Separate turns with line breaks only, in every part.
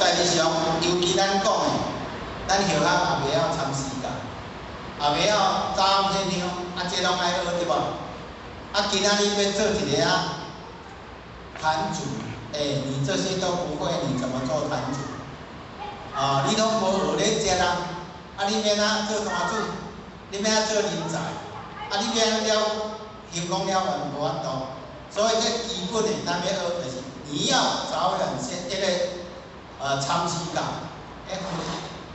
在日常，尤其咱講的，咱學校也袂曉參詩教，也袂曉走獻香，啊，這攏愛學對無？啊，今仔日欲做一个啊壇主，欸，你這些都不會，你怎麼做壇主？啊，你攏無學禮節啊，啊，你欲按怎做壇主？你欲按怎做人才？啊，你欲按怎了行功了完無法度。所以這基本的，咱欲學就是你要早點先這個參詩教，欸，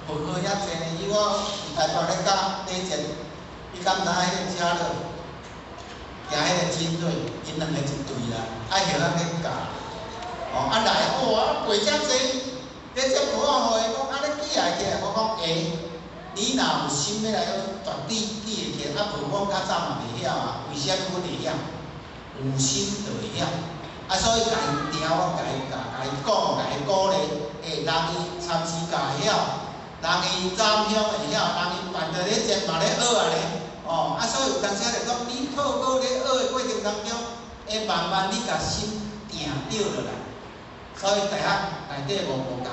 佛佛遐濟呢，伊我佇台北咧教禮節，你敢知影彼個車路行彼個精銳，𪜶兩个一隊啦，愛曉仔咧教。哦，啊來，哇，背遮濟，咧這無法會講，啊你記會起來，我講會。你若有心欲來學，絕對記會起來。啊，無我較早嘛袂曉啊，為啥物阮會曉？有心就會曉。啊，所以共伊定我共伊教，共伊講，共伊鼓勵。欸，人伊參詩教會曉，人伊斬香會曉，人伊辦著禮節嘛咧學啊咧。哦，啊，所以有當時就講，你透過咧學的過程當中，會慢慢你共心定著落來。所以大學內底無無仝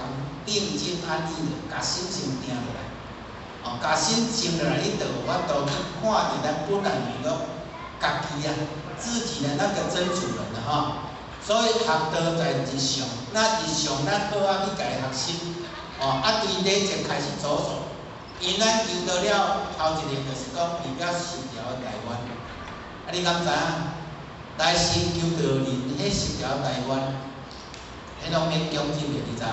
定靜安意的，共心先定落來。哦，共心靜落來，你就有法度去看著咱本來面目，家己啊，自己的那個真主人啦吼。所以學道在日常，那日常咱好仔去共伊學習，哦，啊對禮節開始着手。因咱求道了頭一個就是講代表十條大願。啊，你敢知影？來先求道人，彼十條大願，彼攏免強制的，你知無？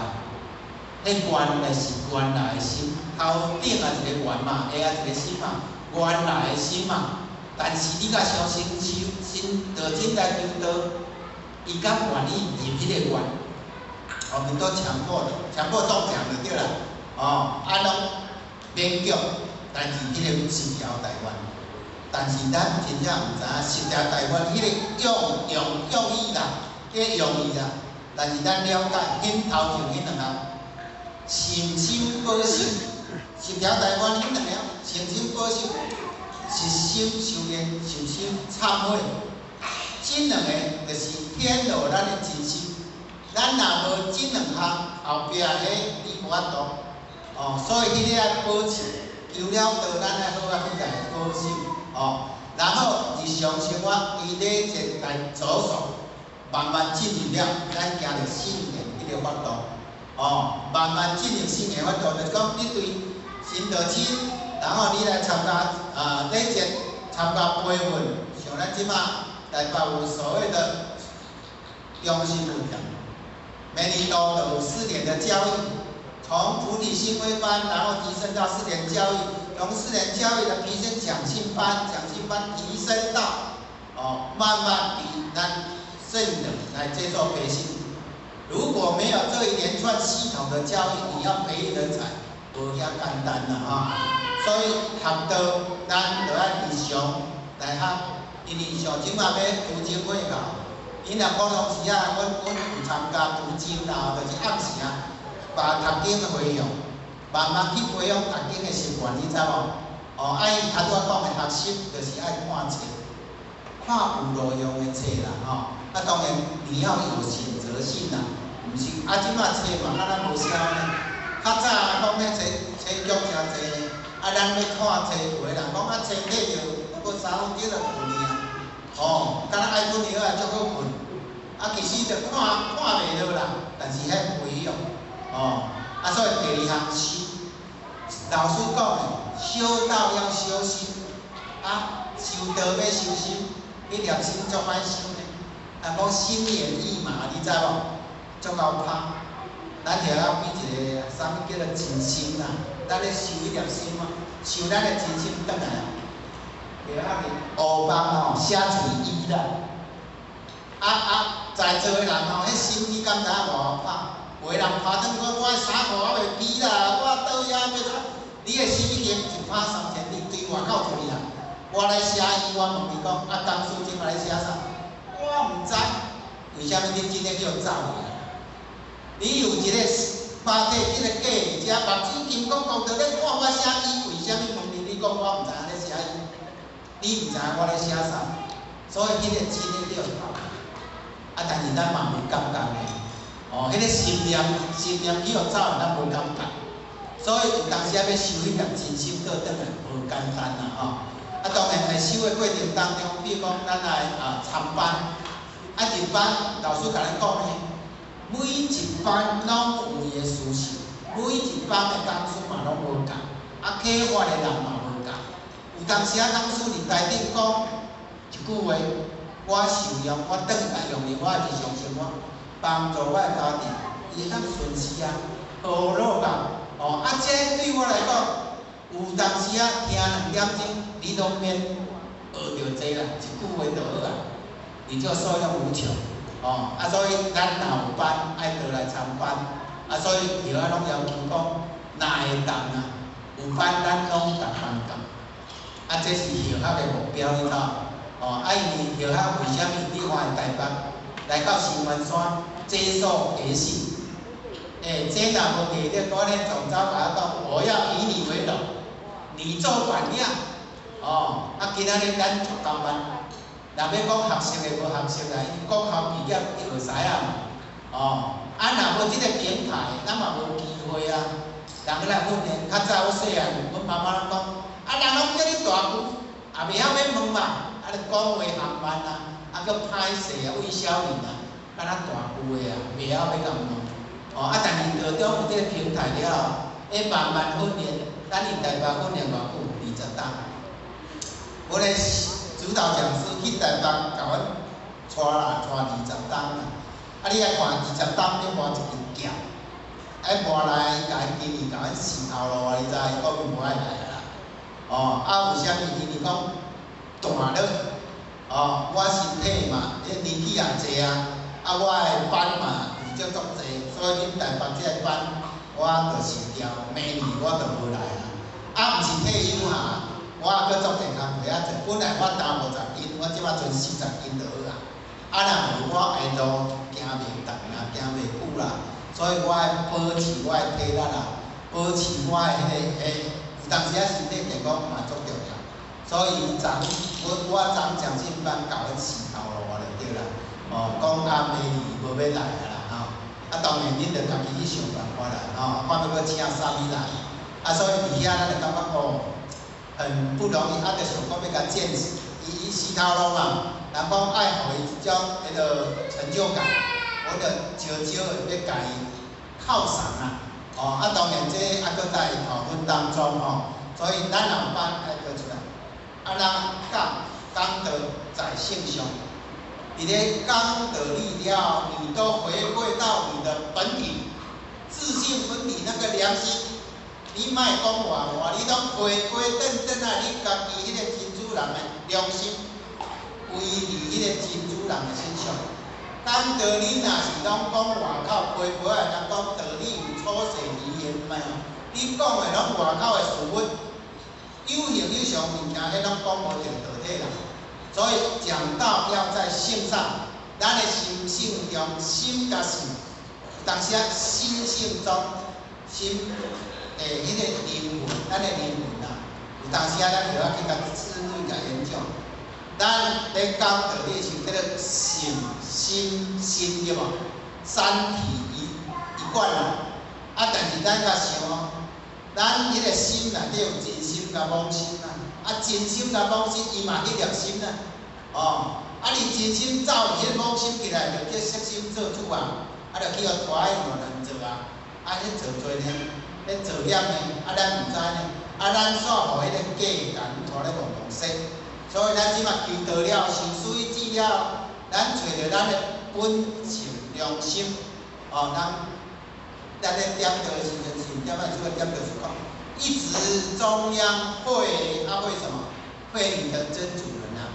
彼原來是原來的心，頭頂也一個願嘛，下也一個心嘛，原來的心嘛。但是你若相信修信道真來求道，伊敢願意入彼個願，我們都強迫的，強迫中獎就對啦。哦，啊攏勉強來入彼個十條大願。但是咱真正毋知影十條大願彼個用用用意啦，彼個用意啦。但是咱了解，恁頭前彼兩項，誠心保守，十條大願彼兩項，誠心保守，實心修煉，實心懺悔，這兩個就是顯露咱的真心。咱若無這兩項，後壁彼你無法度。哦，所以彼個愛保持，求了道，咱愛好仔去共伊保守，哦。然後日常生活對禮節來着手，慢慢進入了，咱行著聖言彼个法度，哦，慢慢進入聖言法度，就是講你對信道親，然後你來參加啊禮節，參加培訓，像咱這馬台北有所謂的中心佛教，每年都有4年的教育，從菩提心規班，然後提升到4年教育，從四年教育的提升講信班，講信班提升到哦，慢慢比咱聖人來接受培訓。如果沒有這一連串系統的教育，你要培育人才，無遐簡單啦哈。所以學道，咱就愛日常來學，因為像這馬欲讀經會教，𪜶若普通時啊，阮有參加讀經啦，就是暗時啊，把讀經的回向，慢慢去培養讀經的習慣，你知無？哦，啊，伊頭拄仔講的學習，就是愛看冊，看有路用的冊啦，吼。啊，當然你要有選擇性啦，毋是啊，這馬冊嘛，敢若無痟呢。較早講咧冊冊局誠濟呢，啊，咱欲看冊，有的人講啊，冊睇著，不過3分鐘就困去啊。哦，敢若愛睏藥啊，足好睏。啊，其實就看看袂落啦，但是彼培養，哦，啊，所以第二項修，老師講的，修道要修心，啊，修道欲修心，彼粒心足歹修呢。人講心猿意馬，你知無？足𠢕拍，咱就要變一個啥物叫做靜心啦。咱咧修彼粒心啊，修咱的真心轉來啊。對啊，烏枋吼寫喙醫啦。啊啊，在座的人吼，彼心你敢知影偌𠢕拍？有的人拍轉講，我的衫褲還袂披啦，我倒遐欲怎？你的心已經一拍三千里，對外口出去啦。我來寫醫，我問伊講，啊，當初這馬咧寫啥？我毋知，為啥物你真的叫走去啊？你有一個肉體這個假佇遮，目睭金剛講著咧看我寫醫，為啥物問你？你講我毋知影咧寫醫，你毋知影我咧寫啥？所以彼個真的叫走。啊，但是咱嘛有感覺的，哦，哦，彼個心念心念去予走，咱無感覺。所以有當時仔欲收彼粒真心倒轉來，無簡單啦吼。啊，當然佇修的過程當中，比如講咱來啊參班，啊入班，老師共咱講呢，每一班攏有伊的需求，每一班的講師嘛攏無仝，啊啟發的人嘛無仝。有當時仔講師佇台頂講一句話，我受用，我轉來用佇我的日常生活，幫助我的家庭，伊會當順勢啊，何樂啊？哦，啊，這對我來講，有當時仔聽兩點鐘，你攏免學著濟啦，一句話就好啊，你就受用無窮。哦，啊，所以咱若有班，愛倒來參班，啊，所以著愛攏要求講，若會當啊，有班咱攏共幫教。啊，這是學校的目標，你知無？哦，啊，因為學校為啥物？你看台北來到新員山接受培訓，欸，這若無毅力，我咧總召共我講，我要以你為榮，你做榜樣。哦，啊，今仔日咱足夠慢，若欲講學習的無學習啦，因為國校畢業就學師啊嘛。哦，啊，若無這個平台，咱嘛無機會啊。人來訓練，較早我細漢，阮媽媽攏講，啊，人攏叫你大舅，也袂曉欲問嘛，啊，你講話含慢啊，啊，閣歹勢啊，魏小玲啊，敢若大舅的啊，袂曉欲共問。哦，啊，但是道中有這個平台了後，會慢慢訓練，咱佇台北訓練偌久？20冬。阮的指導講師去台北共阮帶啦，帶20冬啦。啊，你來看20冬欲磨一支劍，啊，磨來伊共伊今年共阮死頭路啊，你知？伊講伊無愛來啊啦。哦，啊，為啥物？因為講大了，哦，我身體嘛，彼年紀也濟啊，啊，我的班嘛有足足濟，所以恁台北這個班我就辭掉，明年我就無來啊。啊，毋是退休哈，我猶閣足濟工課仔做。本來我擔50斤，我這擺賰40斤就好啊。啊，若無我的路行袂動啊，行袂久啦，所以我愛保持我的體力啦，保持我的彼個欸，有當時仔身體健康嘛足重要。所以昨我我昨講訓班教阮死頭路啊，就對啦。哦，講啊明年無欲來啊啦吼。啊，當然恁著家己去想辦法啦，吼，看欲閣請啥物人。啊，所以佇遐咱就感覺哦，很不容易，啊，就想講欲共見識，伊伊死頭路嘛，人講愛予伊一種彼個成就感，我就少少的欲共伊犒賞啊。哦，啊，當然這猶閣在討論當中吼，所以咱若有班愛閣出來。啊，咱講講道在性上，佇咧講道理了，你都回歸到你的本體，自性本體那個良心。你莫講外話，你攏回歸轉轉來，你家己彼個真主人的良心，歸佇彼個真主人的身上。講道理若是攏講外口批批的，人講道理有粗細離言嘛，你講的攏外口的事物，有形有相物件，彼攏講無著道體啦。所以講道要在性上，咱的心性中，心佮性，有當時仔心性中，心的彼個靈魂，咱的靈魂啊，有當時仔咱就要去共深入共研究。咱咧講道理是叫做性、心、心對無？三體一一貫啊。啊，但是咱較想哦，咱彼個心內底有真心佮妄心啊。啊，真心佮妄心，伊嘛彼粒心啊。哦，啊，你真心走彼個妄心起來，就叫色心做主啊。啊，就去予拖去亂做啊。啊，彼做罪呢？彼造業呢？啊，咱毋知呢。啊，咱煞予彼個假共拖咧戆戆說。所以咱這馬求道了，受水止了，咱揣著咱的本性良心。哦，咱咱咧點道的時陣是點仔主要點道是講，一直中央會啊會什麼？會你的真主人啊！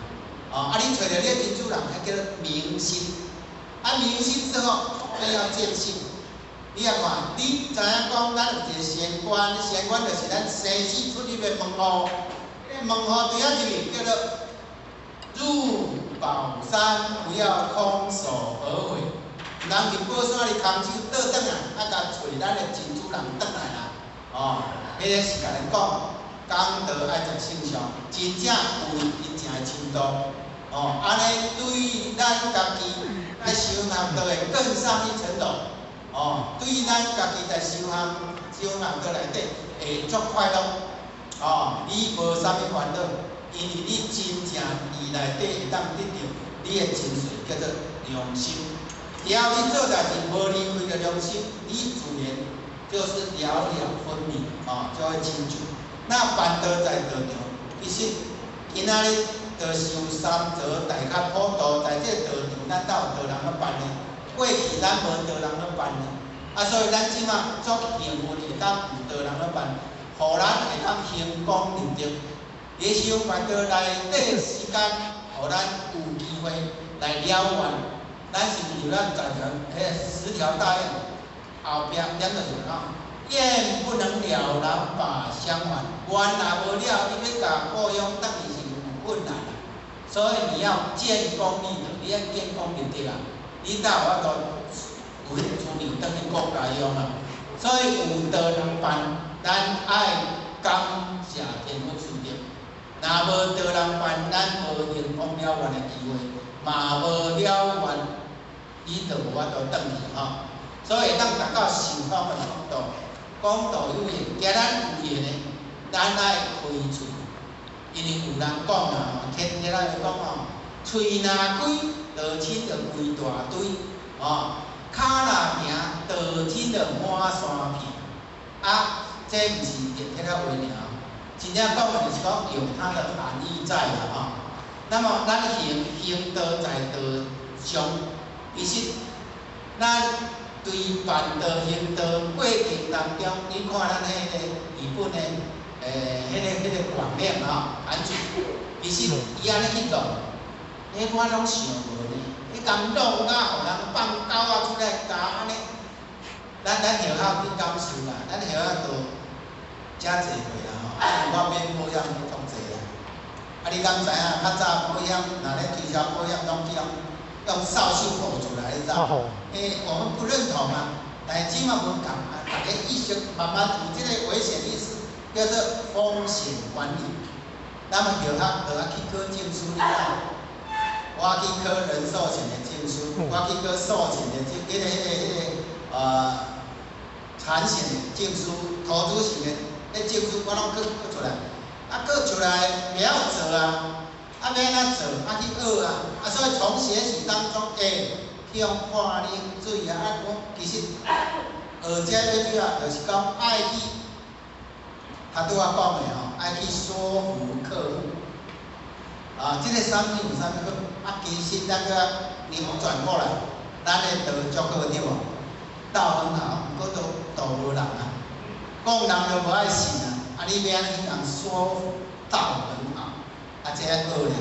哦，啊你揣著你的真主人，彼叫做明心。啊明心之後，欲要見性。你也看，你知影講，咱有一個玄關，玄關就是咱生死出入的門戶。門戶佇遐入去，叫做入寶山，不要空手而回。毋通入寶山，你空手倒轉來，啊，共揣咱的真主人轉來啦。哦，彼個是共咱講，講道愛在性上，真正有真正的深度。哦，按呢對咱家己愛修行道會更上一層樓。哦，對咱家己在修行修行道內底會足快樂。哦，你無啥物煩惱，因為你真正佇內底會當得著你的精髓，叫做良心。只要你做代誌無離開著良心，你自然就是了了分明，哦，就會清楚。那辦道在道場，其實今仔日就修三座大甲普度，在這個道場，咱兜有道人咧辦呢？過去咱無道人咧辦呢，啊，所以咱這馬足幸運會當有道人咧辦，予咱會當興功立德。佇修辦道內底時間，予咱有機會來了願。咱是毋是咱在條彼十條大願後壁點就是講，願不能了，難把相還。願若無了，你欲共故鄉轉去是有困難啦。所以你要建功立德，你愛建功立德啊！你才有法度有彼個資糧轉去故家鄉啊。所以有道人辦，咱愛感謝天佛慈德。若無道人辦，咱無成功了願的機會，嘛無了願，你就無法度轉去吼。所以會當達到受訪的程度，講道有緣，今咱有緣的，咱愛開喙，因為有人講啊，天天來講吼，喙若開，道親就規大堆，哦，跤若行，道親就滿山遍。啊，這毋是天天仔話爾，真正講的就是講有它的含義在啦吼。那麼咱行行道在道上，其實咱對辦道行道過程當中，你看咱彼個日本的，彼個廣亮吼，版主，其實伊按呢去做，彼我攏想無呢，你共弄啊，予人放狗仔出來咬按呢，咱學校去感受啦，咱學校都遮濟過啦吼，啊，我買保險去足濟啦。啊，你敢知影？較早保險若咧推銷保險，攏去用掃帚糊出來，你知？欸，我們不認同啊，但是這馬無仝啊，大家意識慢慢有這個危險意識，叫做風險管理。那麼學校就愛去考證書，你知？我去考人壽險的證書，我去考壽險的證，彼個產險的證書，投資型的彼證書，我攏考考出來。啊，考出來袂曉做啊，啊欲按怎做？啊去學啊，啊所以從學習當中，欸，去予潑冷水啊，啊我其實學這個主要就是講愛去，他拄仔講的吼，愛去說服客戶。啊，這個產品有啥物好？啊，其實咱閣扭轉過來，咱的道足好對無？道很好，毋過都道無人啊，講人都無愛信啊。啊，你欲按怎去共說服道很好？啊，這愛學咧，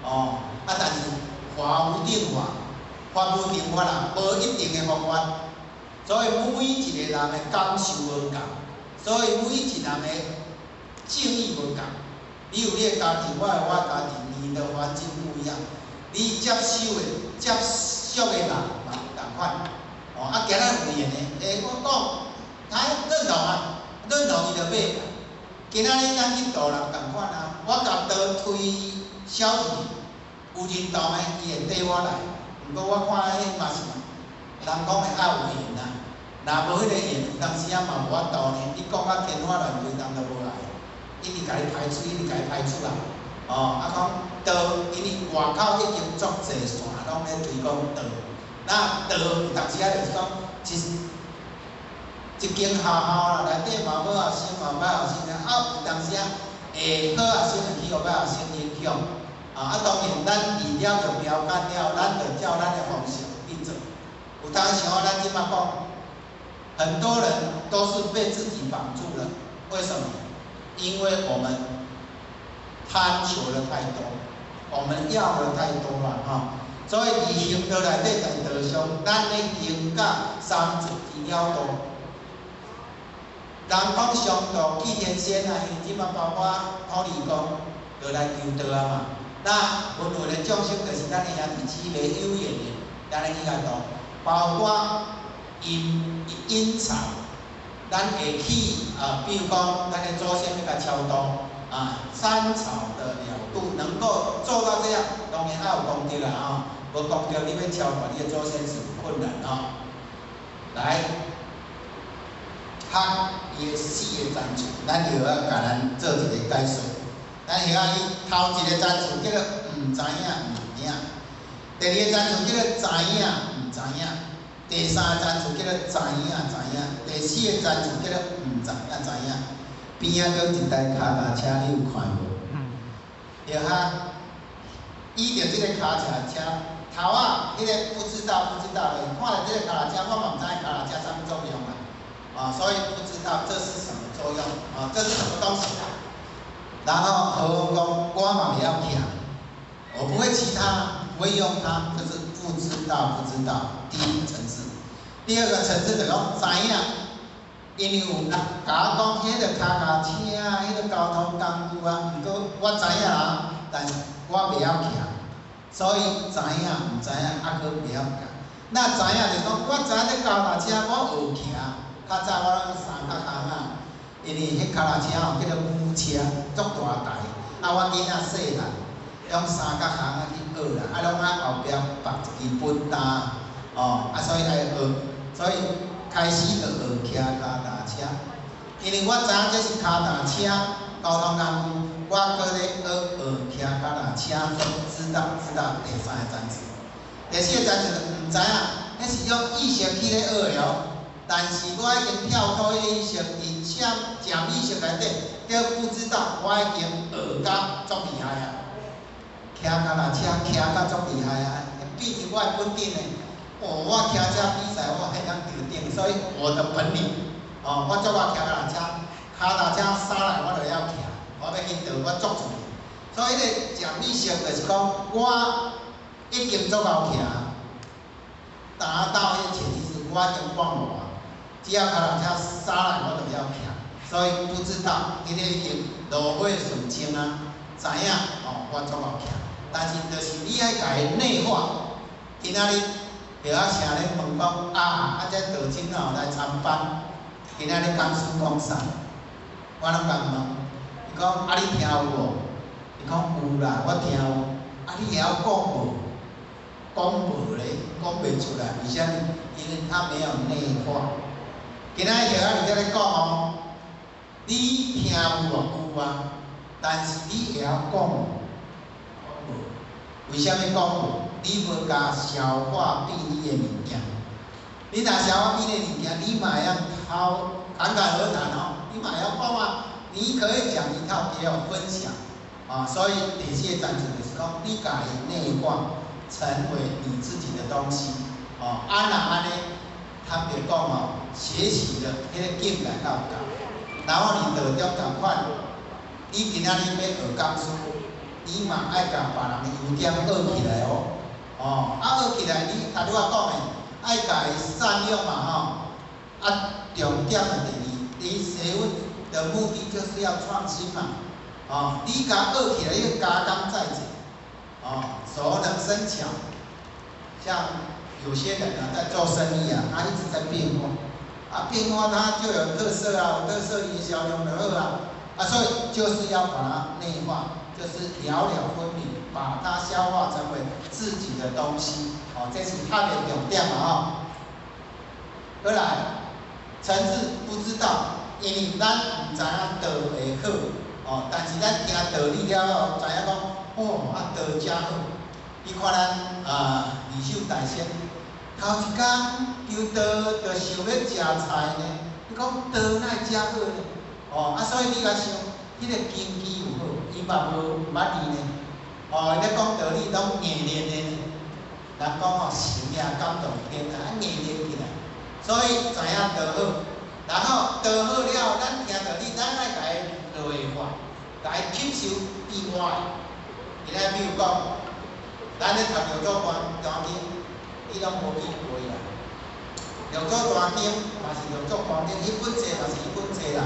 哦，啊，但是法無定法，法無定法啦，無一定的方法，所以每一個人的感受無仝，所以每一個人的境遇無仝。你有你的家庭，我有我的家庭，你的環境不一樣，你接受的、接觸的人嘛無仝款。哦，啊，今仔有緣的，欸，我講，他認同啊，認同伊就買。今仔日咱去度人仝款啊，我共道推銷出去，有認同的，伊會綴我來。毋過我看彼嘛是，人講的愛有緣啊，若無彼個緣，有當時仔嘛無法度呢。你講甲天花亂墜，人就無來，一直共你排除，一直共你排除啊。哦，啊講道，因為外口已經足濟線攏咧推廣道，那道有當時仔就是講，一間學校啦，內底嘛好學生，嘛歹學生啊，有當時仔會好學生會去予歹學生影響。啊，當然咱飼了著標桿了，咱就照咱的方式去做。有當時候咱這馬講，很多人都是被自己綁住了，為什麼？因為我們貪求的太多，我們要的太多了哈。所以佇行道內底在道上，咱咧行到三座之了道。人講上道見天仙啊，因為這馬包括土地公就來求道啊嘛。那輪迴的眾生就是咱的兄弟姊妹有緣的，咱來去共度，包括陰陰財，咱會去啊，比如講，咱的祖先欲共超度啊，三草的了度能夠做到這樣，當然愛有功德啦吼，無功德你欲超度你的祖先是有困難吼。來學伊的四个層次，咱就愛共咱做一个解說。咱曉仔伊頭一个層次叫做毋知影毋影，第二个層次叫做知影毋知影，第三个層次叫做知影知影，第四个層次叫做毋知影知影。邊仔閣一台跤踏車，你有看無？對哈，倚著這个跤踏車，頭仔彼个不知道不知道的，看著這个跤踏車，我嘛毋知跤踏車啥物作用啊，啊，所以不知道這是什麼作用，啊，這是什麼東西啊？然後何鴻講，我嘛袂曉騎，我不會騎它，不會用它，就是不知道不知道，第一個層次。第二個層次就講知影，因為有人共我講，彼個跤踏車啊，彼個交通工具啊，毋過我知影啦，但是我袂曉騎，所以知影毋知影，猶閣袂曉騎。那知影就講，我知影這跤踏車我學騎，較早我攏三角巷仔，因為彼跤踏車吼叫做母車，足大台，啊我囡仔細漢，用三角巷仔去學啦，啊攏愛後壁縛一支本擔，哦，啊所以愛學，所以開始就學騎跤踏車。因為我知影這是跤踏車交通工具，我閣咧學學騎跤踏車，知道知道第三個層次。第四個層次就毋知影，彼是用意識去咧學的哦。但是我已經跳脫彼個意識，佇潛意識內底，叫不知道，我已經學甲足厲害啊！騎跤踏車騎甲足厲害啊！變成我的本領的。哦，我騎車比賽我會當得頂，所以我的本領，哦，我足愛騎跤踏車，跤踏車駛來我就曉騎，我欲去倒我足自然。所以彼個潛意識就是講，我已經足𠢕騎，達到彼個潛意識，我已經忘我，只要跤踏車駛來我就曉騎，所以不知道，彼個已經爐火純青啊，知影哦，我足𠢕騎，但是就是你愛共伊內化，今仔日葉仔城咧問講啊，啊這道真哦來參班，今仔日講師講啥？我攏共問，伊講啊你聽有無？伊講有啦，我聽有。啊你會曉講無？講無咧，講袂出來，為啥物？因為他沒有內化。今仔日葉仔佇遮咧講哦，你聽有無？有啊，但是你會曉講無？無。為啥物講無？你無共消化變你的物件。你若消化變你的物件，你嘛會曉滔侃侃而談哦，你嘛會曉講啊。你可以講一套給我分享，啊，所以第四個層次就是講，你共伊內化，成為你自己的東西，哦，啊若按呢，坦白講哦，學習的彼個境界夠高，然後你道中仝款，你今仔日欲學講師，你嘛愛共別人的優點學起來哦，哦，啊學起來，你頭拄仔講的，愛共伊善用嘛吼，啊重點的第二，你學問的目的就是要創新嘛，哦，你共學起來，要加工再造，哦，熟能生巧，像有些人啊在做生意啊，他一直在變化，啊變化他就有特色啊，有特色營銷量就好啊，啊所以就是要把它內化，就是了了分明，把它消化成為自己的東西，哦，這是學的重點嘛吼。過來，層次不知道，因為咱毋知影道會好，哦，但是咱聽道理了後，知影講，哦，啊道誠好。你看咱啊，二手大仙，頭一工求道就想欲食菜呢，你講道哪會遮好呢？哦，啊所以你共想，彼個根基有好，伊嘛無毋捌練呢。哦，伊咧講道理攏硬練的呢。人講吼，神也感動天啊，硬練起來，所以知影道好，然後道好了後，咱聽道理，咱愛共伊內化，共伊吸收變我的。今仔比如講，咱咧讀六祖壇經，你攏無見過啦。六祖壇經嘛是六祖壇經，彼本冊嘛是彼本冊啦。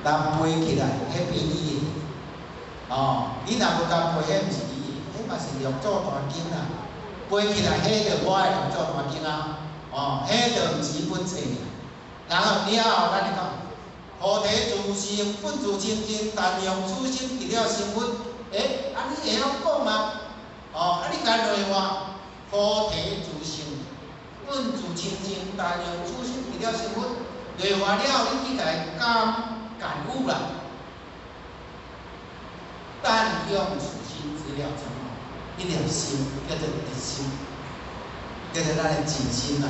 人背起來，彼變你的。哦，你若無共背，彼毋是你的，彼嘛是六祖壇經啦。背起來，彼就我的六祖壇經啊。哦，彼就毋是彼本冊爾。然後了後，咱就講，菩提自性本自清淨，但用此心直了成佛。欸，啊你會曉講嗎？哦，啊你共內化，菩提自性本自清淨，但用此心直一了身份，内化了後，你去共伊感悟啦。但用此心知了成佛，一粒心叫做一心，叫做咱的淨心啦。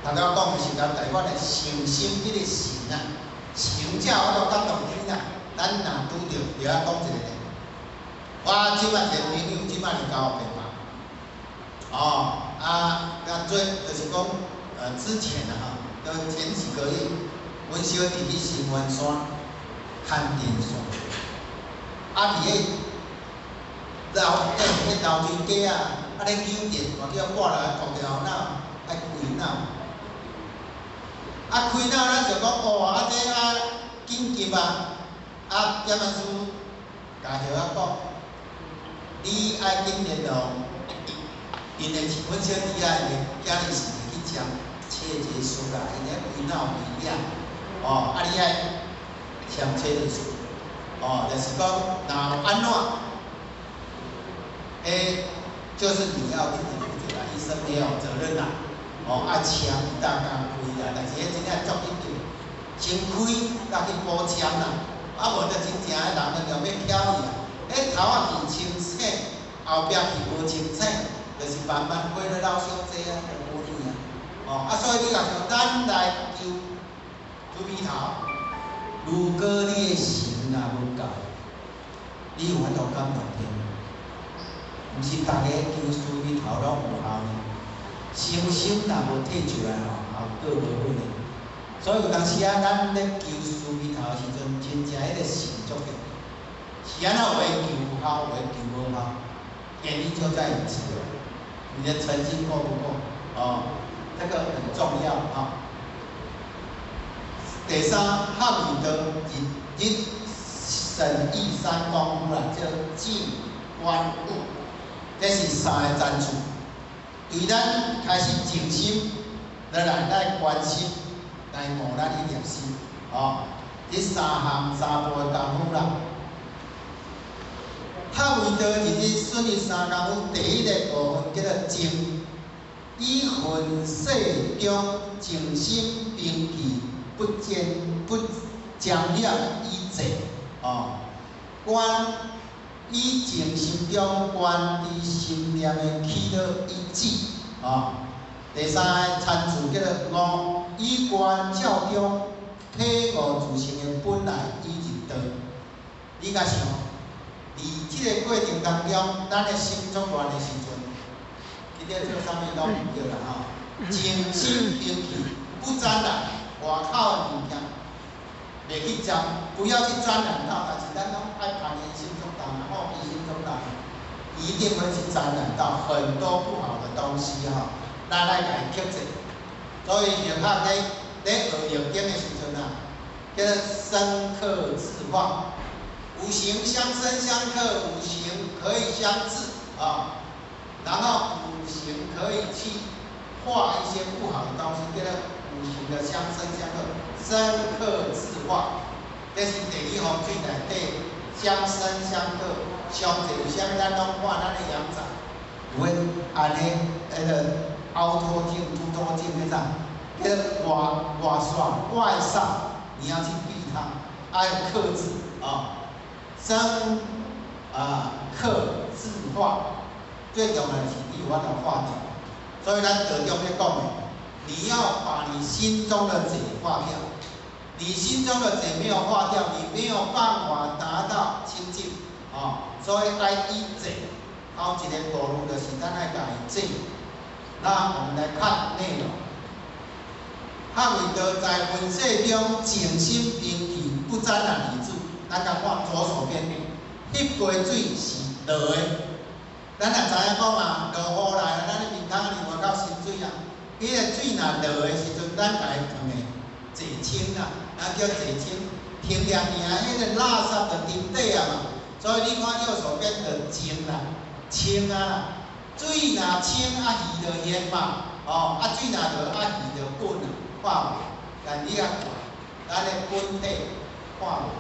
頭拄講的是咱台灣的誠心，這個誠啊，誠才有法度感動天啊。咱若拄著，就愛講一個咧。我這擺一個朋友，這擺是95吧。哦，啊，啊最就是講，之前啊吼，就前幾個月，阮小弟去新灣山牽電線，啊，佇个樓迄樓梯底啊，啊咧扭電，嘛叫掛落來，掛掉腦，愛開腦。啊，開腦咱就講哦，啊這啊緊急啊，啊點仔師共葉仔講，你愛緊聯絡，𪜶的阮小弟啊，𪜶的囝兒是會去簽切結書啦，𪜶咧開腦袂了，哦，啊你愛簽切結書，哦，就是講若有按怎，彼就是你要自己負責啦，醫生沒有責任啦，哦，愛簽當剛開啦，但是彼真正足緊急，先開才去補簽啦，啊無就真正的人就欲翹去啊，彼頭仔去清醒，後壁去無清醒，就是慢慢花了老傷濟啊，就無去啊，哦，啊所以你若像咱來求豬鼻頭，如果你的心若無夠，你有法度感動天無？毋是逐個求慈悲頭攏有效呢。誠心若無退出來吼，效果無好呢。所以有當時啊，咱咧求慈悲頭的時陣，真正彼個心足重要。是按怎有的求有效，有的求無效，原因就在於此了。你的誠心夠不夠？哦，這個很重要啊。第三，學而道，日日審議三功夫啦，叫靜觀悟，這是三个層次。對咱開始靜心，落來來觀心，來悟咱彼粒心，哦，這三項三步的功夫啦。學為道日日損益三功夫，第一個部分叫做靜，以塵世中靜心平氣，不沾不沾染以靜，哦，觀以靜心中觀知心念的起落以止，哦。第三个層次叫做悟，以觀照中體悟自性的本來以入道。你共想，佇這个過程當中，咱的心作亂的時陣，你咧做啥物攏毋對啦吼。靜心平氣，不沾染外口的物件，袂去沾，不要去沾染到。但是咱攏愛攀緣心足重，好奇心足重，一定會去沾染到很多不好的東西吼。咱愛共伊克制。所以佛學咧學易經的時陣啊，叫做生剋制化，五行相生相剋，五行可以相制啊，然後五行可以去化一些不好的東西，叫做五行的相生相剋，生剋制化，這是地理風水內底相生相剋。上濟有啥物咱攏看咱的陽宅，有的按呢，彼个凹凸鏡、凸凸鏡彼種，叫做外外煞、外煞，你要去避它，愛克制啊，生啊剋制化，最重要的是你有法度化掉。所以咱道中咧講的，你要把你心中的賊化掉，你心中的賊沒有化掉，你沒有辦法達到清淨啊。所以愛以賊，頭一个步驟就是咱愛共伊制。那我們來看內容。學為道在塵世中靜心平氣，不沾染以住。咱來看左手邊，翕過水是落的。咱也知影講啊，落雨來啊，咱的面鬃裡外口滲水啊。彼个水若落的時陣，咱共伊囥的淨清啦，咱叫淨清，停掠爾，彼个垃圾就沉底啊嘛。所以你看右手邊就淨啦，清啊啦，水若清啊，魚就現嘛，哦，啊水若落啊，魚就滾啊，看無？但你也看，咱的本體看無，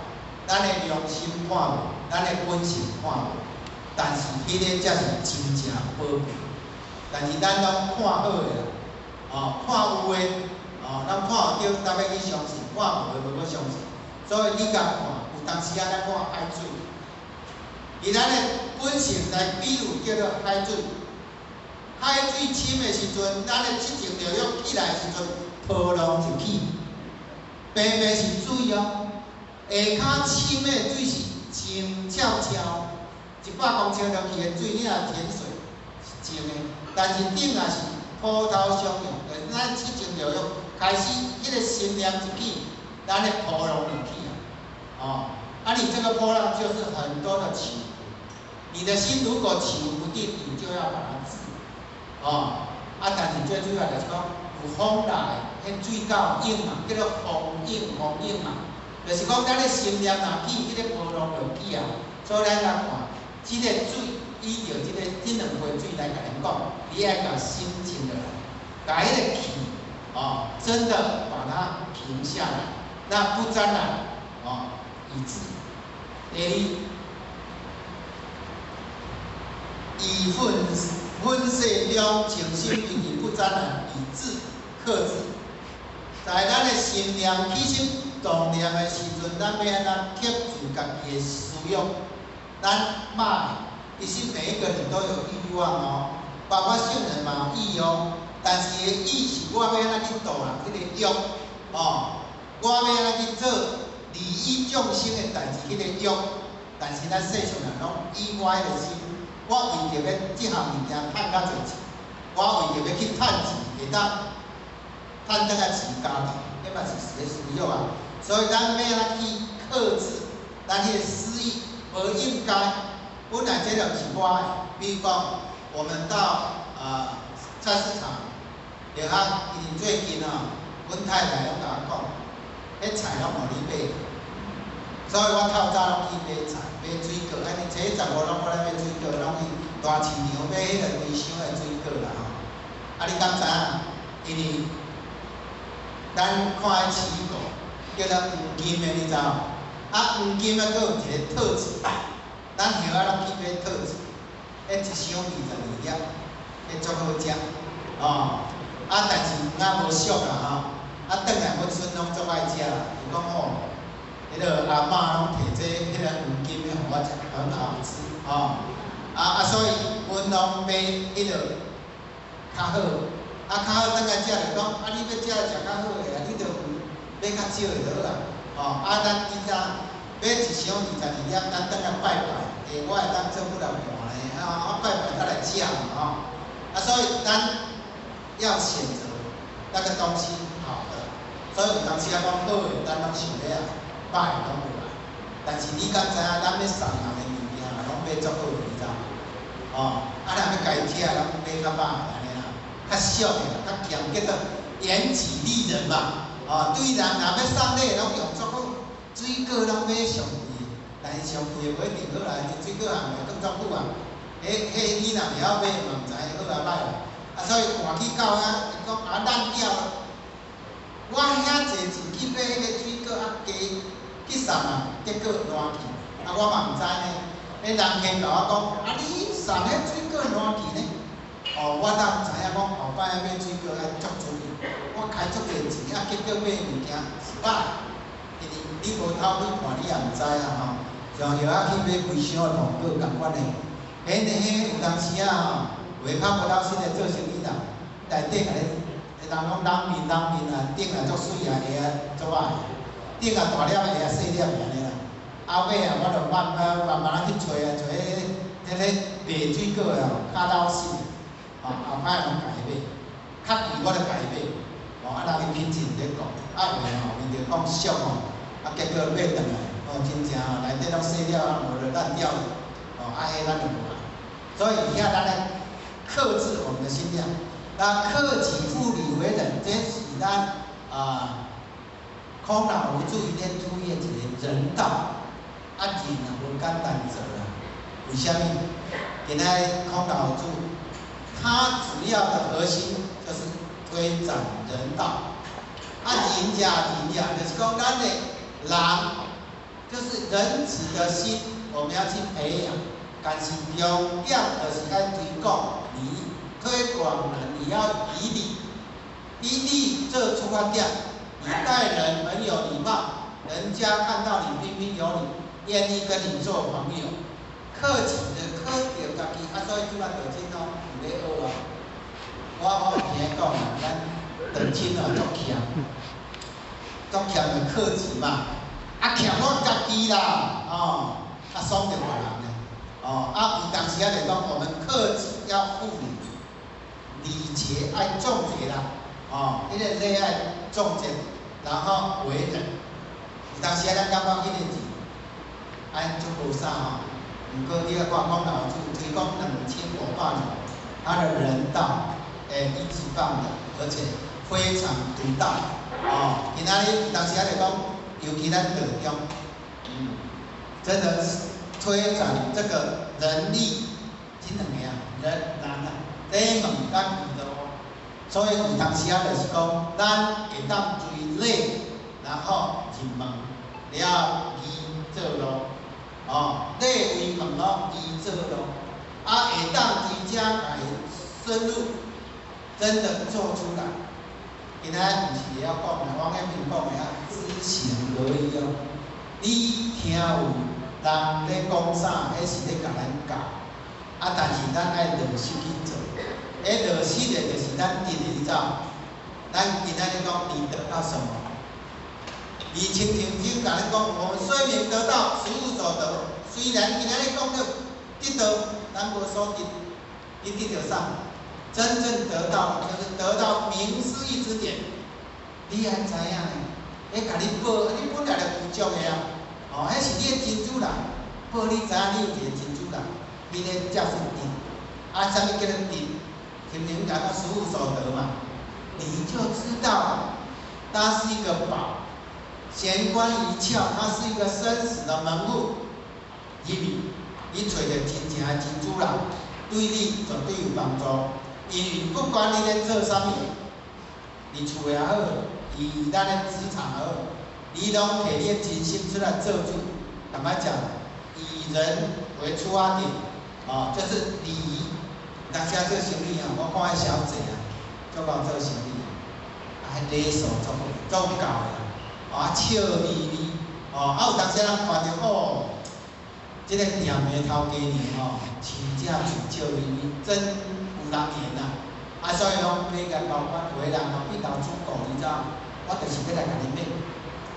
咱的良心看無，咱的本性看無，但是彼个才是真正寶貝。但是咱攏看好的啦，哦，看有的，哦，哦，咱看著特欲去相信，看無的無欲相信。所以你共看，有當時仔咱看海水，以咱的本性來比喻叫做海水。海水深的時陣，咱的七情六欲起來的時陣，波浪就起。平平是水哦，下跤深的水是深悄悄，100公尺落去的水，你若潛水是靜的，但是頂也是波濤洶湧，就是咱七情六欲開始，彼個心念一起，咱的波浪就起啊。哦，啊，你這個波浪就是很多的起伏。你的心如果起伏不定，你就要把它治。哦，啊，但是最主要就是講，有風來，彼水較湧嘛，叫做風湧風湧嘛，就是講咱的心念若起，彼個波浪就起啊。所以咱來看，這個水依著這兩杯水來共恁講，你愛共心靜落來，共彼个氣，哦，真的把它平下來，那不沾染，哦，以致。第二，以憤憤世中靜心平靜不沾染，以智克制。在咱的心念起心動念的時陣，咱欲按怎克制家己的思欲？咱欲，其實每一個人都有慾望哦，包括聖人嘛有欲哦。但是伊的欲是我欲按怎去度人彼個欲，哦，我欲按怎去做利益眾生的代誌，彼個欲。但是咱世上人攏以我彼個心，我為著欲這項物件趁較濟錢，我為著欲去趁錢，會當趁轉來飼家庭，彼嘛是一個私欲啊。所以咱欲按怎去克制咱彼個私欲，無應該。本來這就毋是我的，比如講，我們到菜市場，然後因為最近吼，阮太太攏共我講，彼菜攏予你買，所以我透早攏去買菜、買水果，按呢初十五攏我咧買水果，攏去大市場買彼个規箱的水果啦吼。啊，你敢知影？因為咱看彼奇異果叫做黃金的，你知無？啊，黃金啊，閣有一個套子，咱葉仔攏去買套子，彼一箱22粒，彼足好食，哦。啊，但是黃仔無俗啦吼，啊，轉來阮孫攏足愛食啦，伊講吼，彼个阿嬤攏提這彼个黃金的予我食，很好吃，吼。啊，所以阮攏買彼个較好，啊，較好轉來食就講，啊，你欲食食較好的啊，你著買較少的就好啊，吼。啊，咱以前買一箱22粒，咱轉來拜拜，欸，我會當做幾若盤呢，啊，啊拜拜才來食嘛，吼。啊，所以咱要選擇那個東西好的，所以有當時仔講好的，咱攏想欲愛，歹的攏無愛。但是你敢知影，咱欲送人的物件，攏買足好的，你知無？哦，啊，若欲家己食，攏買較歹的按呢啦，較俗的啦，較儉，叫做嚴己利人嘛。哦，對人若欲送禮，攏用足好，水果攏買上貴的，但是上貴的無一定好啦，水果行會當足久啊。彼彼你若袂曉買嘛，毋知好抑歹啦。啊，所以換去到遐，伊講啊爛掉了。我遐濟錢去買彼個水果，啊加去送啊，結果爛去，啊我嘛毋知呢。彼人客共我講，啊你送彼水果爛去呢？哦，我才知影講後擺買水果愛足注意。我開足濟錢，啊結果買物件是歹，因為你無偷去看，你也毋知啊吼。像葉仔去買規箱的蘋果仝款的，彼彼有當時啊吼，有的較無老實的做生意人，內底共你，人講冷面冷面啊，頂啊足媠啊，下啊足歹，頂啊大粒，下啊細粒按呢啦。啊尾啊，我就慢慢慢慢仔去揣啊，揣彼个賣水果的吼，較老實的，吼後擺攏共伊買，較貴我就共伊買，吼啊人伊品質毋咧顧，啊有的吼伊就講俗吼，啊結果買轉來，哦真正吼內底攏細粒啊，無就爛掉了，哦啊彼咱就無愛。所以遐咱來克制我們的心量，那克己復禮為仁，這是咱啊孔老夫子伊咧推的一個人道。啊仁啊無簡單做啦，為啥物？今仔孔老夫子，他主要的核心就是推展人道。啊仁者仁者，就是講咱的人，就是仁慈的心，我們要去培養。但是重點就是愛推廣，你推廣人，你要以禮。以禮做出發點，你待人很有禮貌，人家看到你彬彬有禮，願意跟你做朋友。克己的克著家己，啊，所以這擺道親哦，有咧學啊。我有聽講啊，咱道親哦足儉，足儉的克己嘛，啊儉我家己啦，哦，啊爽著別人咧，哦，啊有當時仔就講，我們克己要護理，禮節愛重節啦，哦，彼個禮愛重節，然後為人，有當時仔咱感覺彼個字，按足無啥吼。毋過你愛看講老子推廣2500年，他的人道，一級棒的，而且非常獨到，哦。今仔日有當時仔就講，尤其咱道中，真的是推展這個人力，這兩個啊，人難啊，禮貌佮義路，所以有當時仔就是講，咱會當追禮，然後入門了義做路。哦，禮為門咯，義做路，啊，會當佇遮來深入，真的做出來。今仔毋是會曉講的，王陽明講的啊，知行合一哦。你聽有人咧講啥，彼是咧共咱教，啊，但是咱愛落實去做。彼落實的，就是咱得的，你知無？咱今仔日講，你得到什麼？你親像就共咱講，我們雖未得到，實無所得。雖然今仔日講著得到，咱無所得，你得著啥？真正得到，就是得到明師義指點。你愛知影呢？彼共你報，你本來就具足的啊。哦，彼是你的真主人，報你知影你有一個真主人，彼个才是得。啊，啥物叫做得？親像講實無所得嘛，你就知道，它是一個寶。玄關一竅，它是一個生死的門戶。入去，你揣著真正的真主人，對你絕對有幫助。因為不管你咧做啥物，佇厝也好，佇咱的職場也好，你攏摕你的真心出來做主。坦白講，以人為出發點，哦，就是禮儀。當時做生意啊，我看彼小姐啊，足𠢕做生意，啊，彼禮數足好，足夠的。啊，笑眯眯，哦，啊有當時人看著哦，這個店的頭家娘吼，真正喙笑眯眯，真有人緣啊！啊，所以講買共高管，有的人吼變頭主顧，你知無？我就是欲來共你買，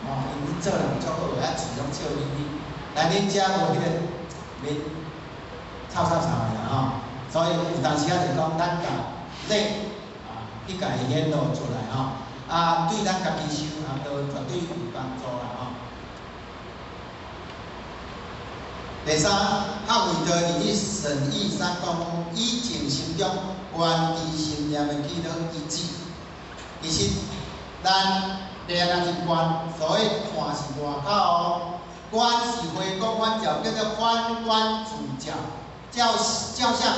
哦，因為做人足好，啊，喙攏笑眯眯。來恁遮無彼個面臭臭臭的啦吼，所以有當時仔就講，咱共禮啊，去共伊顯露出來吼。啊，對咱家己修行都絕對有幫助啦吼。第三，學為道義審議三功夫，以靜心中觀知心念的起落一致。其實，咱念若是觀，所以看是外口哦，觀是回光返照，叫做反觀自照，照照啥？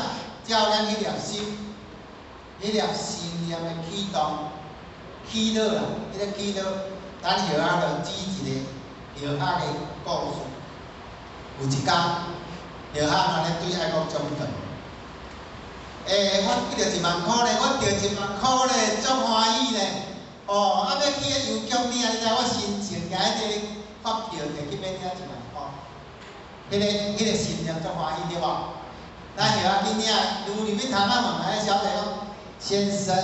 照咱彼粒心，彼粒心念的起動。起落啦，彼个起落，咱後仔就舉一個後仔的故事。有一工，後仔若咧對愛國將軍，欸，我得著一萬箍咧，我著一萬箍咧，足歡喜咧。哦，啊，欲去彼郵局領，你知我心情舉彼个發票摕去欲領一萬箍，彼个心念足歡喜對無？咱後仔去領，愈入去窗仔問彼小姐講，先生，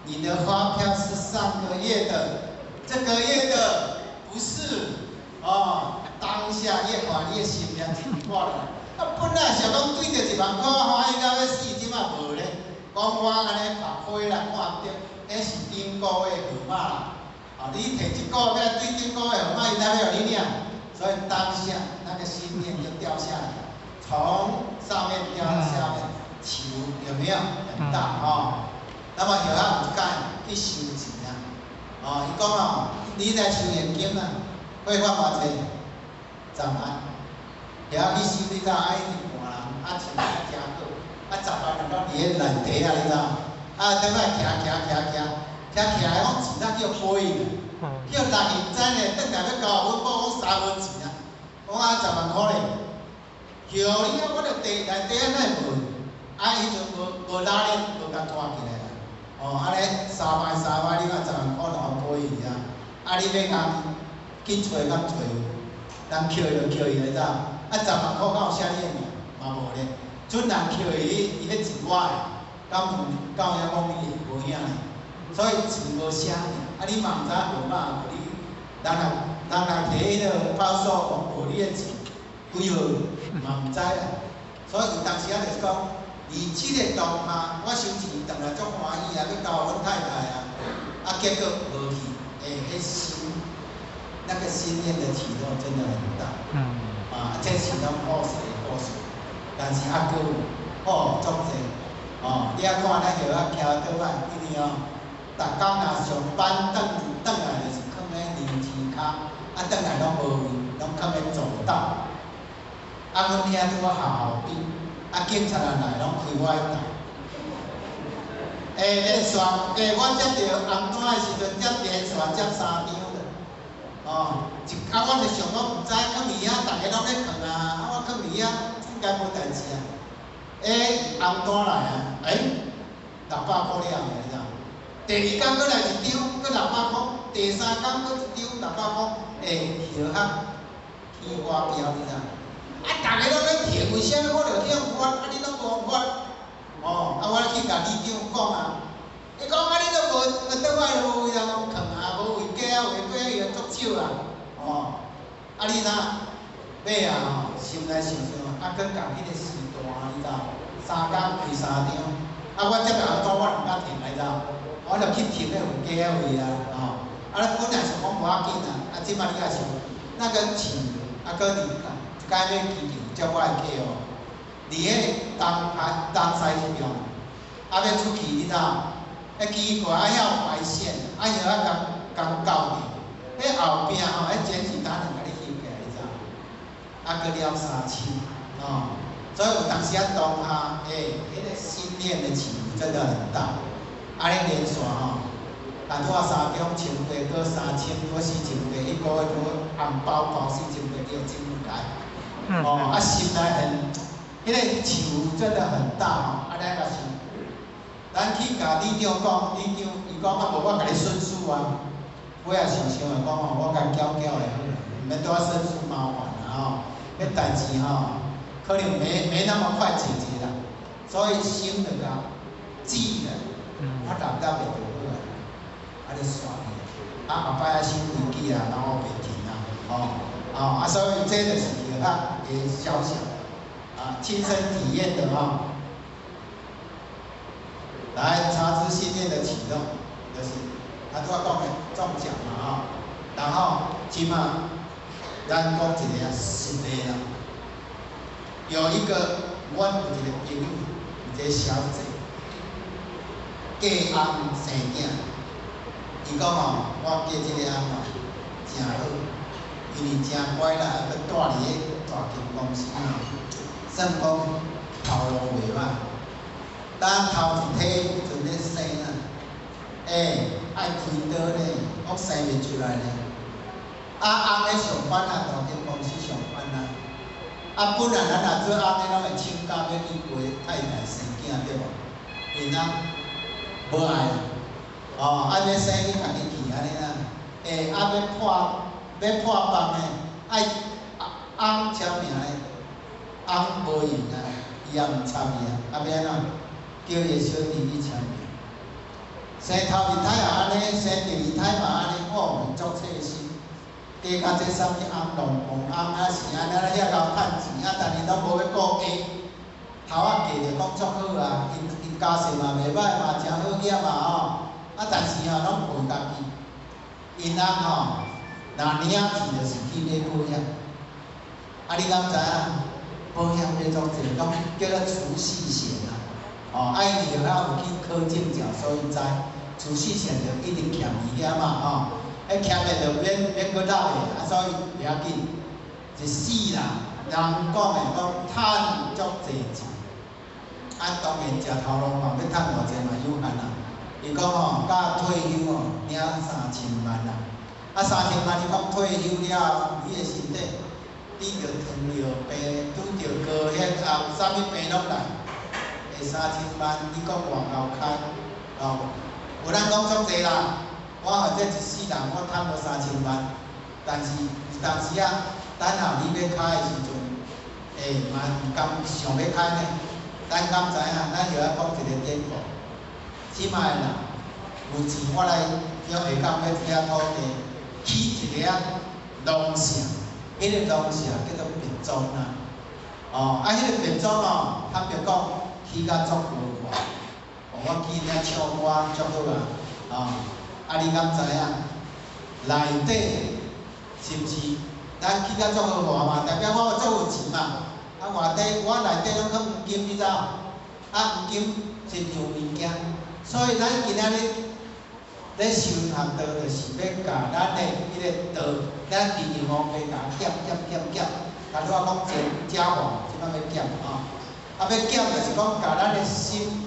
你的發票是上個月的，這個月的不是，哦，當下越看你的心念就掛了。啊，本來想講對著一萬箍，歡喜到欲死，這馬無咧。講我按呢目花啦，看毋著，彼是頂個月號碼啦。啊，你摕這個月對頂個月號碼，伊才欲予你領。所以當下那個心念就掉下來，從上面掉到下面，起伏有沒有很大哦？那麼後仔有一工去收錢啊，哦，伊講哦，你來收現金啊，會發偌濟？10萬。後仔去收，你知影啊？已經半人，啊穿啊誠好，啊10萬就攏佇彼內底啊，你知無？啊，倒來徛徛徛徛，徛起來，講錢哪叫飛去，叫人伊毋知呢，轉來欲交阮某講啥無錢啊？講啊10萬箍咧，叫你啊，我著地內底啊，哪會無？啊，彼陣無拉鏈，無共拖起來啦。哦，按呢三擺三擺，你看10萬箍就予飛去啊！啊，你欲共去揣敢揣有？人扣就扣去，你知？啊，十萬箍敢有寫你的名？嘛無咧。準人扣去，伊彼錢我的，敢有敢有影講你的？無影咧。所以錢無寫名，啊，你嘛毋知號碼，予你人若人若提彼个派出所講無你的錢幾號，嘛毋知啦。所以有當時仔就是講，佇這个當下，我收錢轉來足歡喜啊，欲交予阮太太啊，啊，結果無去，欸，彼心那個心念的起落真的很大。啊，這是攏故事的故事，但是猶閣有，哦，足濟，哦，你仔看咱葉仔徛倒擺，因為哦，逐工若上班轉轉來就是囥咧樓梯跤，啊，轉來攏無位，攏囥咧走道。啊，阮遐拄好學校邊，啊，警察若來攏開我的台。欸，彼个線，欸，我接著紅單的時陣，接連續接三張的，哦，一啊，我就想講毋知囥佇遐，逐个攏咧囥啊，啊，我囥佇遐應該無代誌啊。欸，紅單來啊，欸，600箍了的，你知無？第二工閣來一張，閣六百箍；第三工閣一張六百箍，欸，葉仔起我標，你知無？啊，逐个攏咧停，為啥物我著去予發？啊，你攏無發？哦，啊，我去共里長講啊，伊講啊，你都無，倒擺都無位通囥啊，無位格啊，位格伊足少啊，哦，啊你若尾啊吼，心內想想，啊，閣共彼个時段，你知無？三工開三張，啊，我接紅單我毋敢停，你知無？我就去停彼有格仔位啊，吼，啊，本來想講無要緊啊，啊，這擺你也想，那個錢啊，閣佇一擺買機場接我的客戶，佇彼東海東西去用，啊，欲出去你知無？彼奇怪，啊，遐有排線，啊，葉仔共共交著，彼後壁吼，彼檢舉單就共你翕起來，你知無？啊，閣了3000，哦，所以有當時仔當下，欸，彼个心念的起伏真的很大，按呢連續吼，啊，拄仔三張千八，閣3000，閣4800，一个月閣紅包包4800，叫真來，哦，啊，心內很，彼个起伏真的很大吼，啊，咱若是，咱去共里長講，里長伊講啊，無我共你申訴啊，尾仔想想就講吼，我共繳繳就好啦，毋免拄仔申訴麻煩啦吼，彼代誌吼，可能沒那麼快解決啦，所以心就共止啦，我擸擸的就好啊，啊咧煞去，啊後擺啊收飛機啊，然後袂停啊，吼，哦，啊所以這就是葉仔的小小啊親身體驗的吼。來，察知心念的啟動，就是他拄仔講的中獎嘛吼，然後這馬咱講一个實例啦，有一個阮有一個朋友，有一個小姐，嫁翁生囝，伊講吼，我嫁這個翁吼誠好，因為誠乖啦，閣蹛佇彼大間公司吼，算講頭路袂歹。當頭一胎有陣咧生啊，欸，愛開刀咧，閣生袂出來咧。啊，翁咧上班啊，大間公司上班啊。啊，本來咱若做翁的，攏會請假欲去陪太太生囝，對無？𪜶翁無愛，哦，啊欲生你家己去按呢啦。欸，啊欲破放的，愛翁簽名的，翁無閒啊，伊也毋參與啊，啊欲按怎？叫伊的小弟去簽名。生頭一胎也按呢，生第二胎嘛按呢，哦，足細心。加較這啥物翁龍鳳翁啊是按呢遐𠢕趁錢啊，但是攏無欲顧家。頭仔嫁就講足好啊，𪜶家世嘛袂歹嘛，誠好額嘛吼。啊，但是吼攏陪家己。𪜶翁吼，若領錢就是去買保險。啊，你敢知影？保險買足濟，攏叫做儲蓄險啊。哦，啊，因為後有去考證照，所以知儲蓄險就一直欠佇遐嘛吼。彼欠的就免免閣納的，啊，所以袂要緊。一世人，人講的講趁足濟錢，啊，當然食頭路嘛，欲趁偌濟嘛有限啦。伊講吼，到退休吼，領三千萬啦。啊，三千萬，伊講退休了後，你的身體拄著糖尿病，拄著高血壓，啥物病攏來。會三千萬，你講偌𠢕開？哦，有人講足濟啦，我或者一世人我趁無三千萬，但是有當時啊，等候你欲開的時陣，欸，嘛毋甘想欲開呢。咱敢知影？咱著愛講一个典故。這擺的人有錢，我來叫下港買一塊土地，起一个農舍，彼個農舍叫做別莊啦。哦，啊，彼个別莊哦，坦白講，起甲足豪華。哦，我記得唱歌足好啊，哦，啊，你敢知影？內底是毋是？咱起甲足豪華嘛，代表我足有錢嘛。啊，外底我內底攏囥黃金，你知無？啊，黃金是樣物件，所以咱今仔日咧修學道，就是欲共咱的彼个道，咱祈求王爸共減減減減。頭拄仔講錢食黃，這擺欲減吼。啊，欲減就是講共咱的心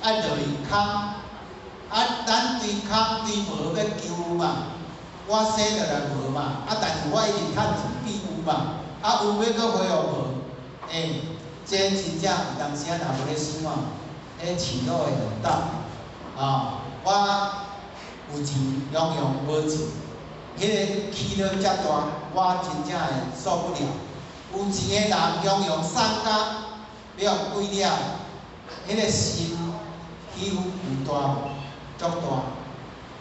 愛落去空，啊，咱對空對無欲求嘛，我生落來無嘛，啊，但是我一直趁錢變有嘛，啊，有欲閣恢復無，欸，這真正有當時仔若無咧想哦，彼起落會很大，啊，我有錢雄雄無錢，彼个起落遮大，我真正會受不了。有錢的人雄雄送甲欲予鬼了，彼个心起伏有大無？足大，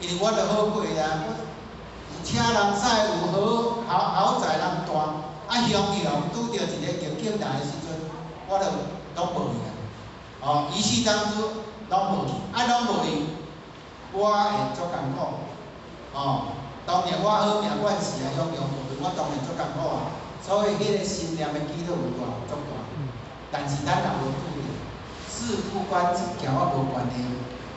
因為我著好過啊，我有車人駛，有好豪豪宅人住，啊，雄雄拄著一个逆境來的時陣，我著攏無去啊。哦，一世當中攏無去，啊，攏無去，我會足艱苦。哦，當然我好命阮時啊，雄雄無去，我當然足艱苦啊。所以彼个心念的起落有大足大，但是咱若無拄著，事不關己，共我無關係，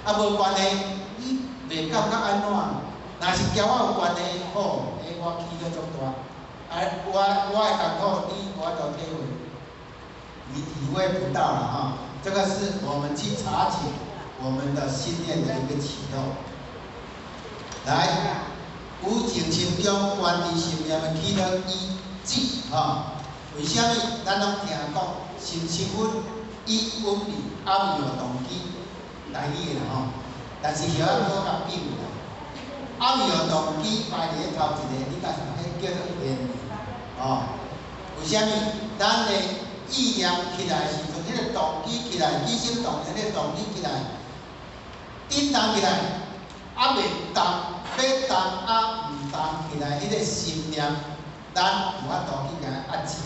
啊無關係，你袂感覺按怎？若是共我有關係，好，欸，我起落足大，啊，我的艱苦你無法度體會，你體會不到啦吼。這個是我們去察覺我們的心念的一個起落。來，有靜心中觀知心念的起落依止吼。為啥物？咱攏聽講心生佛意穩味暗有動機，台語的啦吼。但是曉仔閣較變啦。暗有動機排佇咧頭一个，你共彼叫做緣哦。為啥物？咱的意念起來時陣，彼个動機起來，起心動念彼个動機起來，震動起來，啊袂動，欲動啊毋動起來，彼个心念，咱有法度去共伊壓制。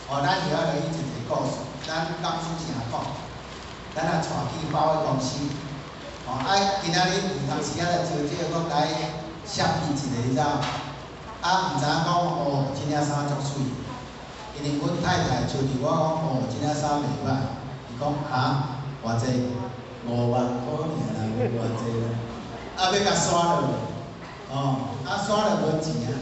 哦，咱曉仔落去一个故事，咱講師成講，咱若帶去百貨公司，哦，啊，今仔日有當時仔來招這個，閣來設計一个，你知無？啊，毋知影講哦，這領衫足媠，因為阮太太笑著我講哦，這領衫袂歹，伊講哈，偌濟？5萬箍爾啦，無偌濟啦，啊，欲共刷落，哦，啊刷落無錢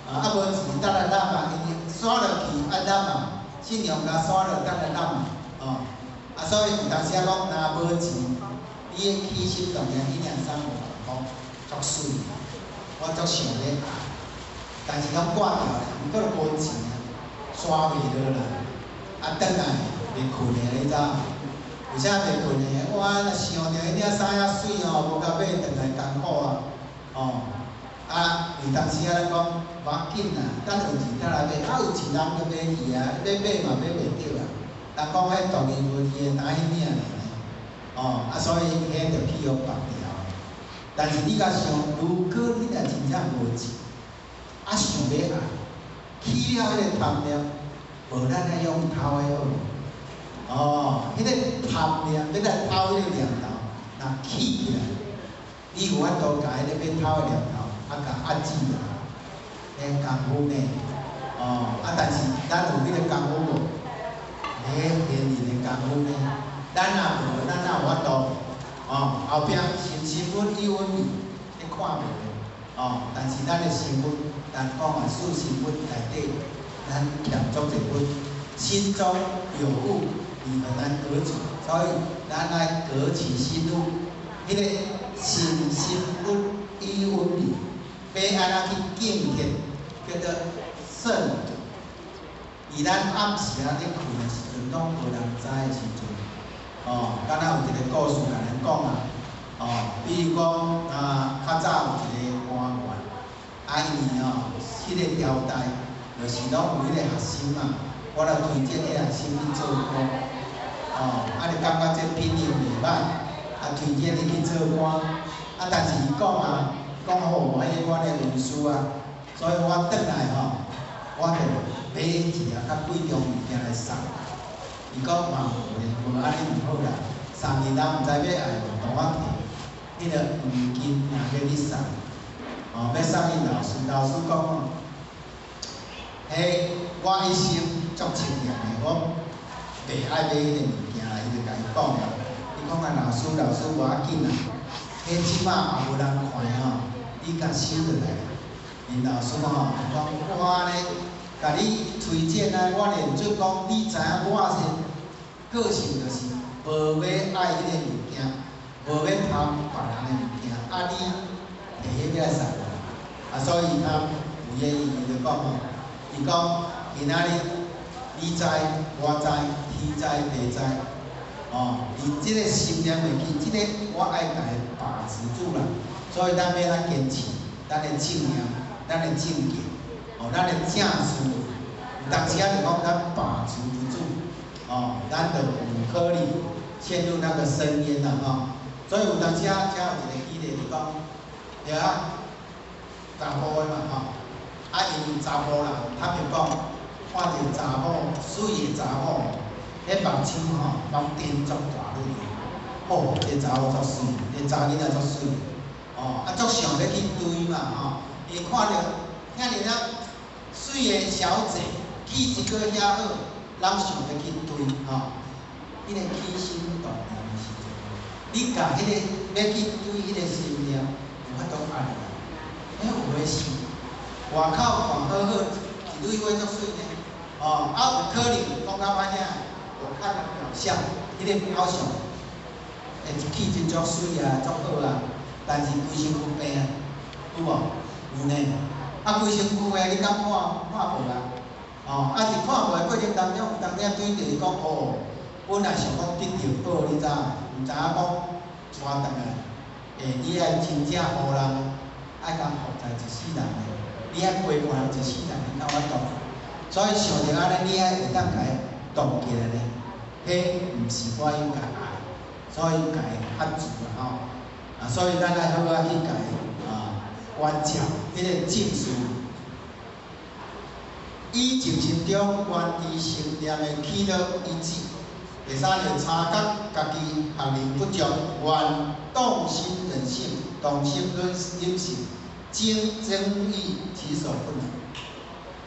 啊，啊無錢等來納嘛，因為刷落去愛納嘛，信用卡刷落等來納嘛，哦，啊所以有當時仔講若無錢，你的起心動念彼領衫5萬箍，足媠，我足想欲愛，但是攏掛掉咧，毋過都無錢啊，刷袂落啦，啊轉來袂睏的，你知無？為啥袂睏的？我若想著彼領衫遐媠吼，無共買轉來艱苦啊，哦，啊有當時仔咱講無要緊啦，等有錢才來買，啊有錢人就買去啊，欲買嘛買袂著啊。人講彼獨一無二的，哪彼領爾呢？哦，啊所以彼就去予縛牢。但是你共想，如果你若真正無錢，啊想欲愛，起了彼个貪念，無咱愛用偷的好無？哦，彼个貪念欲來偷彼个念頭，若起起來，你有法度共彼个欲偷的念頭，啊共壓制落來，彼功夫呢？哦，啊但是咱有彼个功夫無？彼現人的功夫呢？咱若無，咱哪有法度？哦，後壁心生佛意穩味，你看袂著。哦，但是咱的身份，咱講啊，四身分內底，咱欠足濟分，心中有物，你很難得取，所以咱愛革取心物，彼个心生佛意穩味，欲按怎去境界，叫做勝。佇咱暗時仔咧睏的時陣，攏無人知的時陣，哦，敢若有一个故事共咱講啊，哦，比如講啊，較早有一個官員，啊，因為吼，彼個朝代就是攏有彼個學生嘛，我來推薦彼個學生去做官，哦，啊，你感覺這品行袂歹，啊，推薦伊去做官，啊，但是伊講啊，講好，彼阮的文書啊，所以我轉來吼，我就買一個較貴重物件來送。伊講嘛無咧，無按呢毋好啦，送伊人毋知欲愛無，同我提彼個黃金若欲去送，哦，欲送𪜶老師，老師講哦，彼我一生足清廉的，我袂愛買彼个物件啦，伊就共伊講啦，伊講啊，老師老師無要緊啦，彼這馬也無人看吼，你共收落來。𪜶老師吼講我呢，共你推薦啊，我連做講，你知影我是個性就是無欲愛彼个物件，無欲貪別人的物件，啊你提彼個來送我，啊所以他不願意，伊就講吼，伊講今仔日你知我知，天知地知，哦，伊這个心念袂去，這个我愛共伊把持住啦，所以咱欲按怎堅持，咱的正念，咱的正見，哦，咱的正事，有當時仔就講咱把持不住，哦，咱就有可能陷入那個深淵啦，吼。所以有當時仔才有一個舉例，就講，對啊，查埔的嘛，吼，啊，因為查埔人，坦白講，看著查某媠的查某，彼目睭吼攏瞪足大蕊，吼，這查某足媠，這查囡仔足媠，哦，啊，足想欲去追嘛，吼，伊看著遐爾仔媠的小姐，氣質閣遐好，人想欲去追，吼，彼个起心動念的時陣，你共彼個欲去追彼個心念，有法度壓落來。欸，有的是外口看好好，一蕊花足媠呢，哦，啊有可能講較歹聽，我看了表象，彼个表象，欸，氣質足媠啊，足好啊，但是規身軀病啊，有無？有呢。啊，規身軀的你敢看看無啊？哦，啊是看無的過程當中，有當時對著伊講哦，本來想講得著寶，你知影？毋知影講帶轉來，欸，你愛真正予人愛共服侍一世人的，你愛陪伴人一世人，你敢有法度？所以想著按呢，你愛會當共伊動起來呢？彼毋是我應該愛，所以共伊喝住啦吼。啊，所以咱愛好好去共伊啊關照彼个正事，以靜心中觀知心念的起落一致。第三個察覺家己學能不足，願動心忍性，動心忍忍性，精增益其所不能。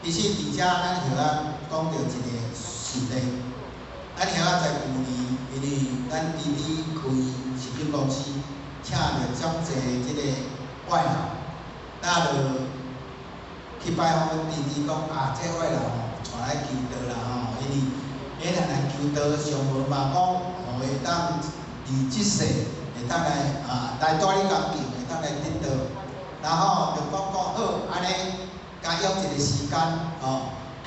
其實佇遮咱曉仔講著一個實例，咱曉仔在舊年，因為咱弟弟開食品公司，請著足濟這个外勞，那就去拜訪阮弟弟講啊，這外勞吼，帶來求道啦吼，因為彼人來求道，上無嘛講，予會當佇這世會當來啊來蹛你環境，會當來得道，然後就講講好，按呢，共約一個時間吼，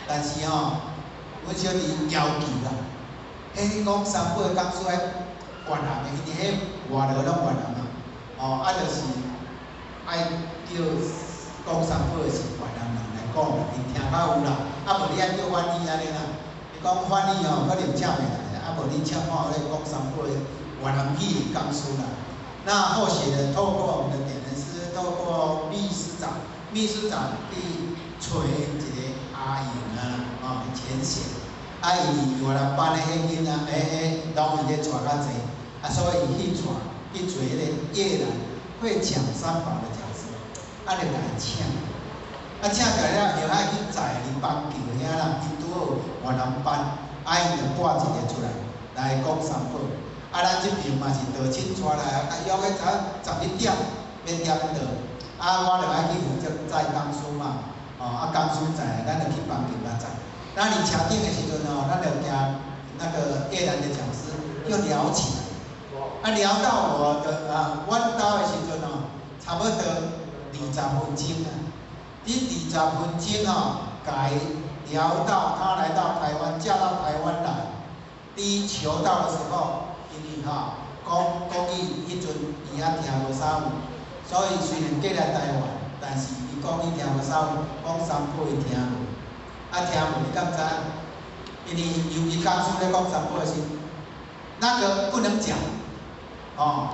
但是吼，阮小弟要求啦，彼講三寶的講師愛越南的，因為彼外勞攏越南嘛，哦，啊就是愛叫講三寶的是越南人來講啦，𪜶聽較有啦，啊無你愛叫翻譯按呢啦，伊講翻譯吼可能請袂來，啊無你請看咧講三寶的越南語的講師啦。那後續呢，透過我們的點燈師，透過秘書長，秘書長去揣一個阿英啊，哦，淺顯，啊伊越南班的彼囡仔，欸欸，攏伊咧帶較濟，啊所以伊去帶去揣彼個越南會講三寶的講師，啊就共伊請，啊請過來了，又愛去載佇邦橋遐啦，𪜶拄好越南班，啊𪜶就撥一個出來來講三寶。啊，咱這邊嘛是道親帶來啊，約個早11點欲點到，啊，我就愛去負責載講師嘛，哦，啊，講師載，咱就去邦橋遐載。咱佇車頂的時陣吼，咱就行那個越南的講師就聊起來，啊，聊到我的啊，阮兜的時陣吼，差不多20分鐘啊，佇二十分鐘吼，共伊聊到他來到台灣，嫁到台灣來，佇求道的時候。因為吼，講講國語彼陣伊猶聽無啥有，所以雖然過來台灣，但是伊國語聽無啥有，講三寶伊聽無，啊聽無你敢知影？因為尤其講師咧講三寶的時，那個不能講，哦，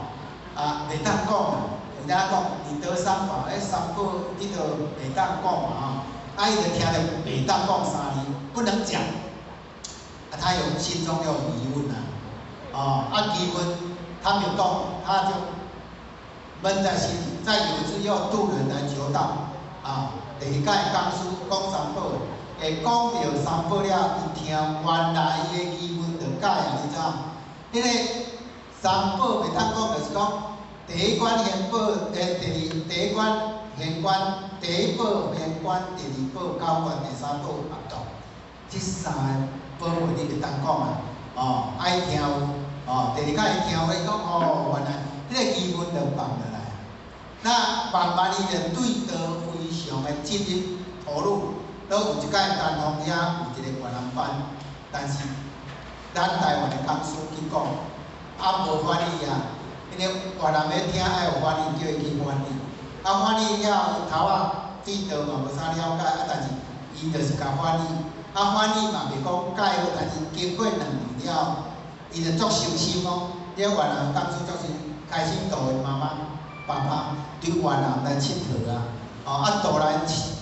啊袂當講啊，人家講你得三寶，彼三寶你都袂當講嘛吼，啊伊就聽著袂當講三字，不能講，啊他有心中有疑問啊，哦，啊疑問他沒有講，他就悶在心裡。再有一次又渡人來求道，啊，第二擺講師講三寶，會講著三寶了，伊聽原來伊的疑問就解啊，你知影？彼個三寶袂當講，就是講第一關玄寶，第二第一關玄關，第一寶玄關，第二寶交關，第三寶合道，這三个寶貝你袂當講啊，哦，愛聽有，哦，第二擺伊聽有，伊講哦，原來彼個疑問就放落來。那慢慢伊就對道非常的進入投入，都有一擺丹鳳遐有一個越南班，但是咱台灣的講師去講，啊無翻譯啊，因為越南欲聽愛有翻譯，叫伊去翻譯，啊翻譯了伊頭仔對道嘛無啥了解，啊但是伊就是共翻譯，啊翻譯嘛袂講蓋好，但是經過2年了，伊就足誠心哦，這越南講師足誠，開始度𪜶媽媽、爸爸對越南來𨑨迌啊，哦啊渡來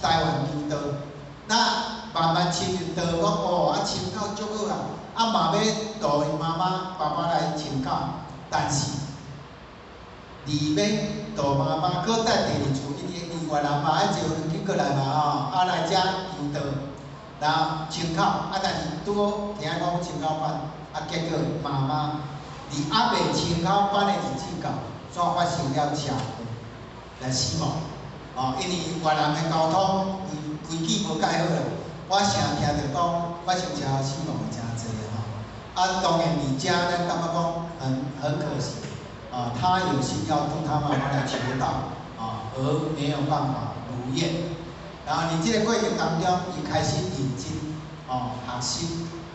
台灣求道，那慢慢深入道講哦，啊深到足好啊，啊嘛欲度𪜶媽媽、爸爸來請教，但是離欲度媽媽，閣等第二次，因為佇越南嘛愛坐飛機過來嘛吼，啊來遮求道，然後請教，啊但是拄好聽講清口班，啊結果媽媽佇猶未清口班的日子到，煞發生了車禍來死亡，哦，因為越南的交通規規矩無蓋好啦，我成聽著講發生車禍死亡的誠濟吼，啊當然佇遮咱感覺講很可惜，啊他有心要度他媽媽來求道，啊而沒有辦法如願，然後佇這個過程當中，伊開始認真，哦學習，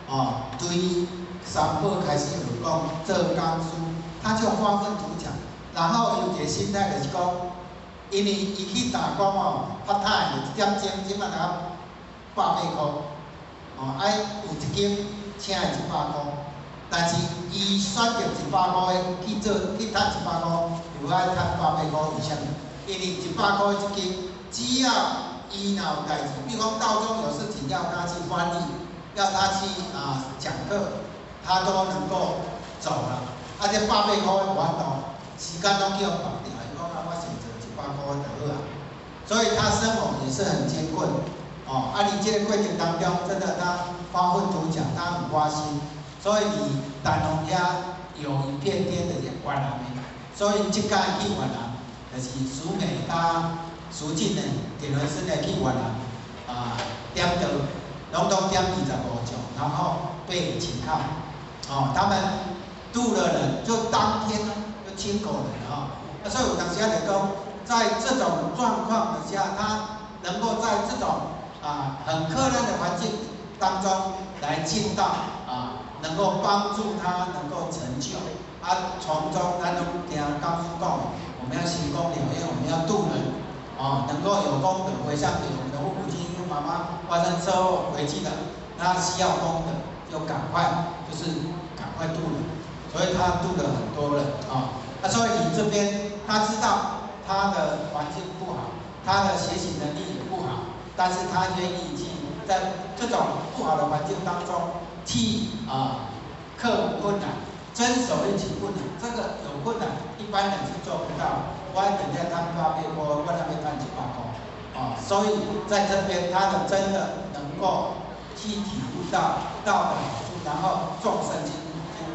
哦對三寶開始學講做講師，他就發奮圖強，然後有一個心態就是講，因為伊去打工哦，part time 一點鐘，這擺才180塊，哦，愛有一間請伊100塊，但是伊選擇100塊的去做去趁一百箍，又愛趁百八箍，為啥物？因為一百箍一間，只要伊若有代誌，比如講道中有事情要他去翻譯，要他去啊講課，他都能夠走了。啊，這百八箍無法度，時間攏叫綁掉，伊講啊，我先做一百箍就好啊。所以他生活也是很艱困，哦，啊，佇這個過程當中，真的他發奮圖強，他很發心，所以佇丹鳳遐有一片天的越南的，所以這擺去越南，就是蘇美佮蘇進呢，田倫師呢去越南啊點道，攏總點25丈，然後被清口，哦，他們渡了人，就當天就清口人啊，啊，所以有當時仔就講，在這種狀況底下，他能夠在這種啊很困難的環境當中來進道啊，能夠幫助他能夠成就，啊，從中咱攏聽講師講，我們要行功了願，我們要度人，哦，能夠有功德回向給我們的父母親，因為媽媽發生車禍回去了，那需要功德，就趕快就是趕快度人，所以他度了很多人啊，啊，所以你這邊他知道他的環境不好，他的學習能力也不好，但是他願意去在這種不好的環境當中去啊克服困難，遵守一起困難，這個有困難，一般人是做不到。我等下趁百八箍，我那邊趁100塊，啊，所以在這邊他的真的能夠去體悟到道的好處，然後眾生情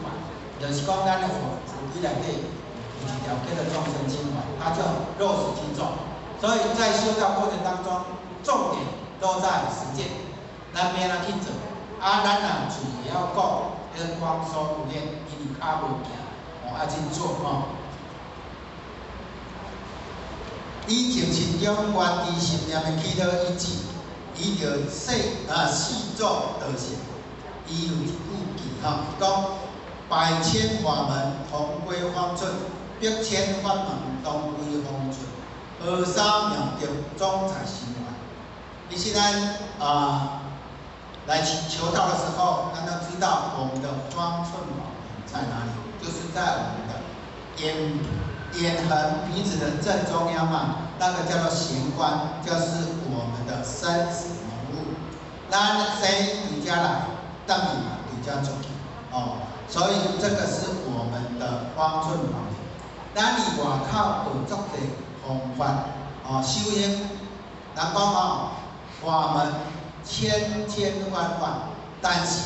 懷，就是講咱的佛佛規內底有一條叫做眾生情懷，他就落實去做。所以在修道過程當中，重點都在實踐，咱欲按怎去做，啊，咱若嘴會曉講，彼個光說不練，因為跤無行，哦，愛去做吼。以精神中觀知心念的起了一智，伊就說啊四做道性。伊有一句偈吼，伊講百千法門同歸方寸，百千法門同歸方寸，河沙妙德總在心源。其實咱來求道的時候，咱都知道我們的方寸寶在哪裡，就是在我們的眼橫鼻子的正中央嘛，那個叫做玄關，就是我們的生死門戶。咱生佇遮來，轉去嘛佇遮出去，哦，所以這個是我們的方寸寶。咱佇外口學足濟方法，哦，修行，人講哦，法門千千萬萬，但是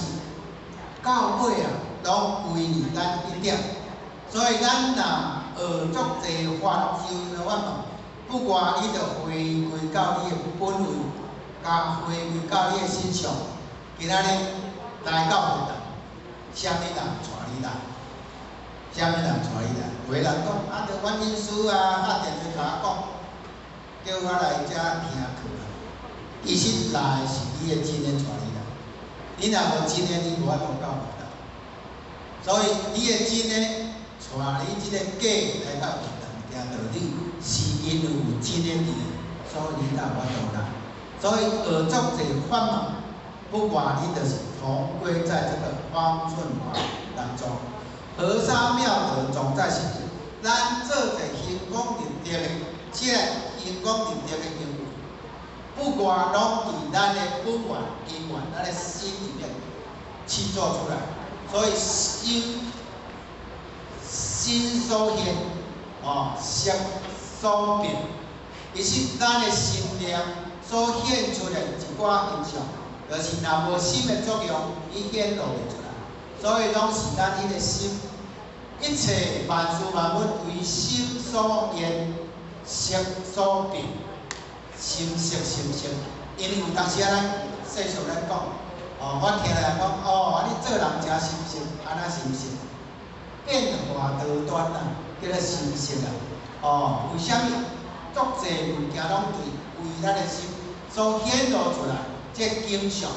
到尾啊，攏歸佇咱一點。所以咱若學足濟法，修行的法門，不外你著回歸到你的本位，佮回歸到你的身上。今仔日來到佛堂，啥物人帶你來？啥物人帶你來？有的人講啊，著阮老師啊，拍電話共我講，叫我來遮聽課。其實來是你的真的帶你來，你若無真的，你無法度到佛堂。所以你的真的帶你這個假來到佛堂聽道理，是因為有真的佇，所以你才有法度來。所以學足濟法門，不外你就是同歸在這個方寸法當中。河沙妙德總在心源，咱做者行功立德的，這個行功立德的行為，不外攏佇咱的本源、根源、咱的心裡面去做出來。所以心心所現，哦，色所變。其實咱的心念所現出來一寡形象，就是若無心的作用，伊顯露袂出來。所以攏是咱彼個心，一切萬事萬物唯心所現，色所變，心色心色。因為有當時啊，咱世俗咧講，哦，我聽人講，哦，啊你做人誠心色，按怎心色？變化多端啊，叫做心色啊。哦，為啥物？足濟物件攏對為咱的心所顯露出來，這景象，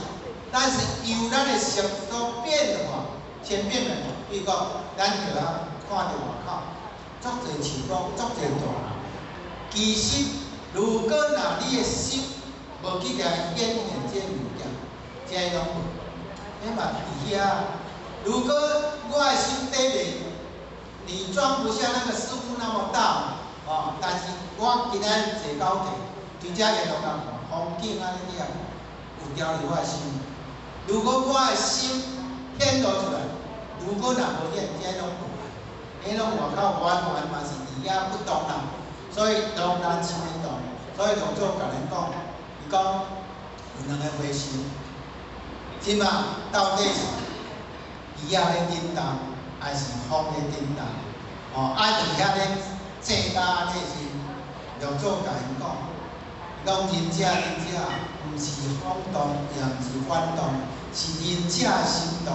但是由咱的色所變化，千變萬化。比如講，咱著啊看著外口，足濟樹木，足濟大人。其實，如果若你的心無去共顯現這物件，這攏無，彼嘛佇遐。如果我的心底面，你裝不下那個師父那麼大，哦，但是我今仔日坐高鐵，佇遮沿路共看風景按呢爾，有牢佇我的心。如果我的心顯露出來，如果若無顯，這攏無，彼攏外口完全嘛是佇遐不動啦。所以當咱心咧動，所以六祖共咱講，伊講有兩个和尚，這馬到底是魚仔咧振動，還是風咧振動？哦，啊佇遐咧爭甲按呢時，六祖共𪜶講，伊講仁者仁者，毋是風動，也毋是反動，是仁者心動。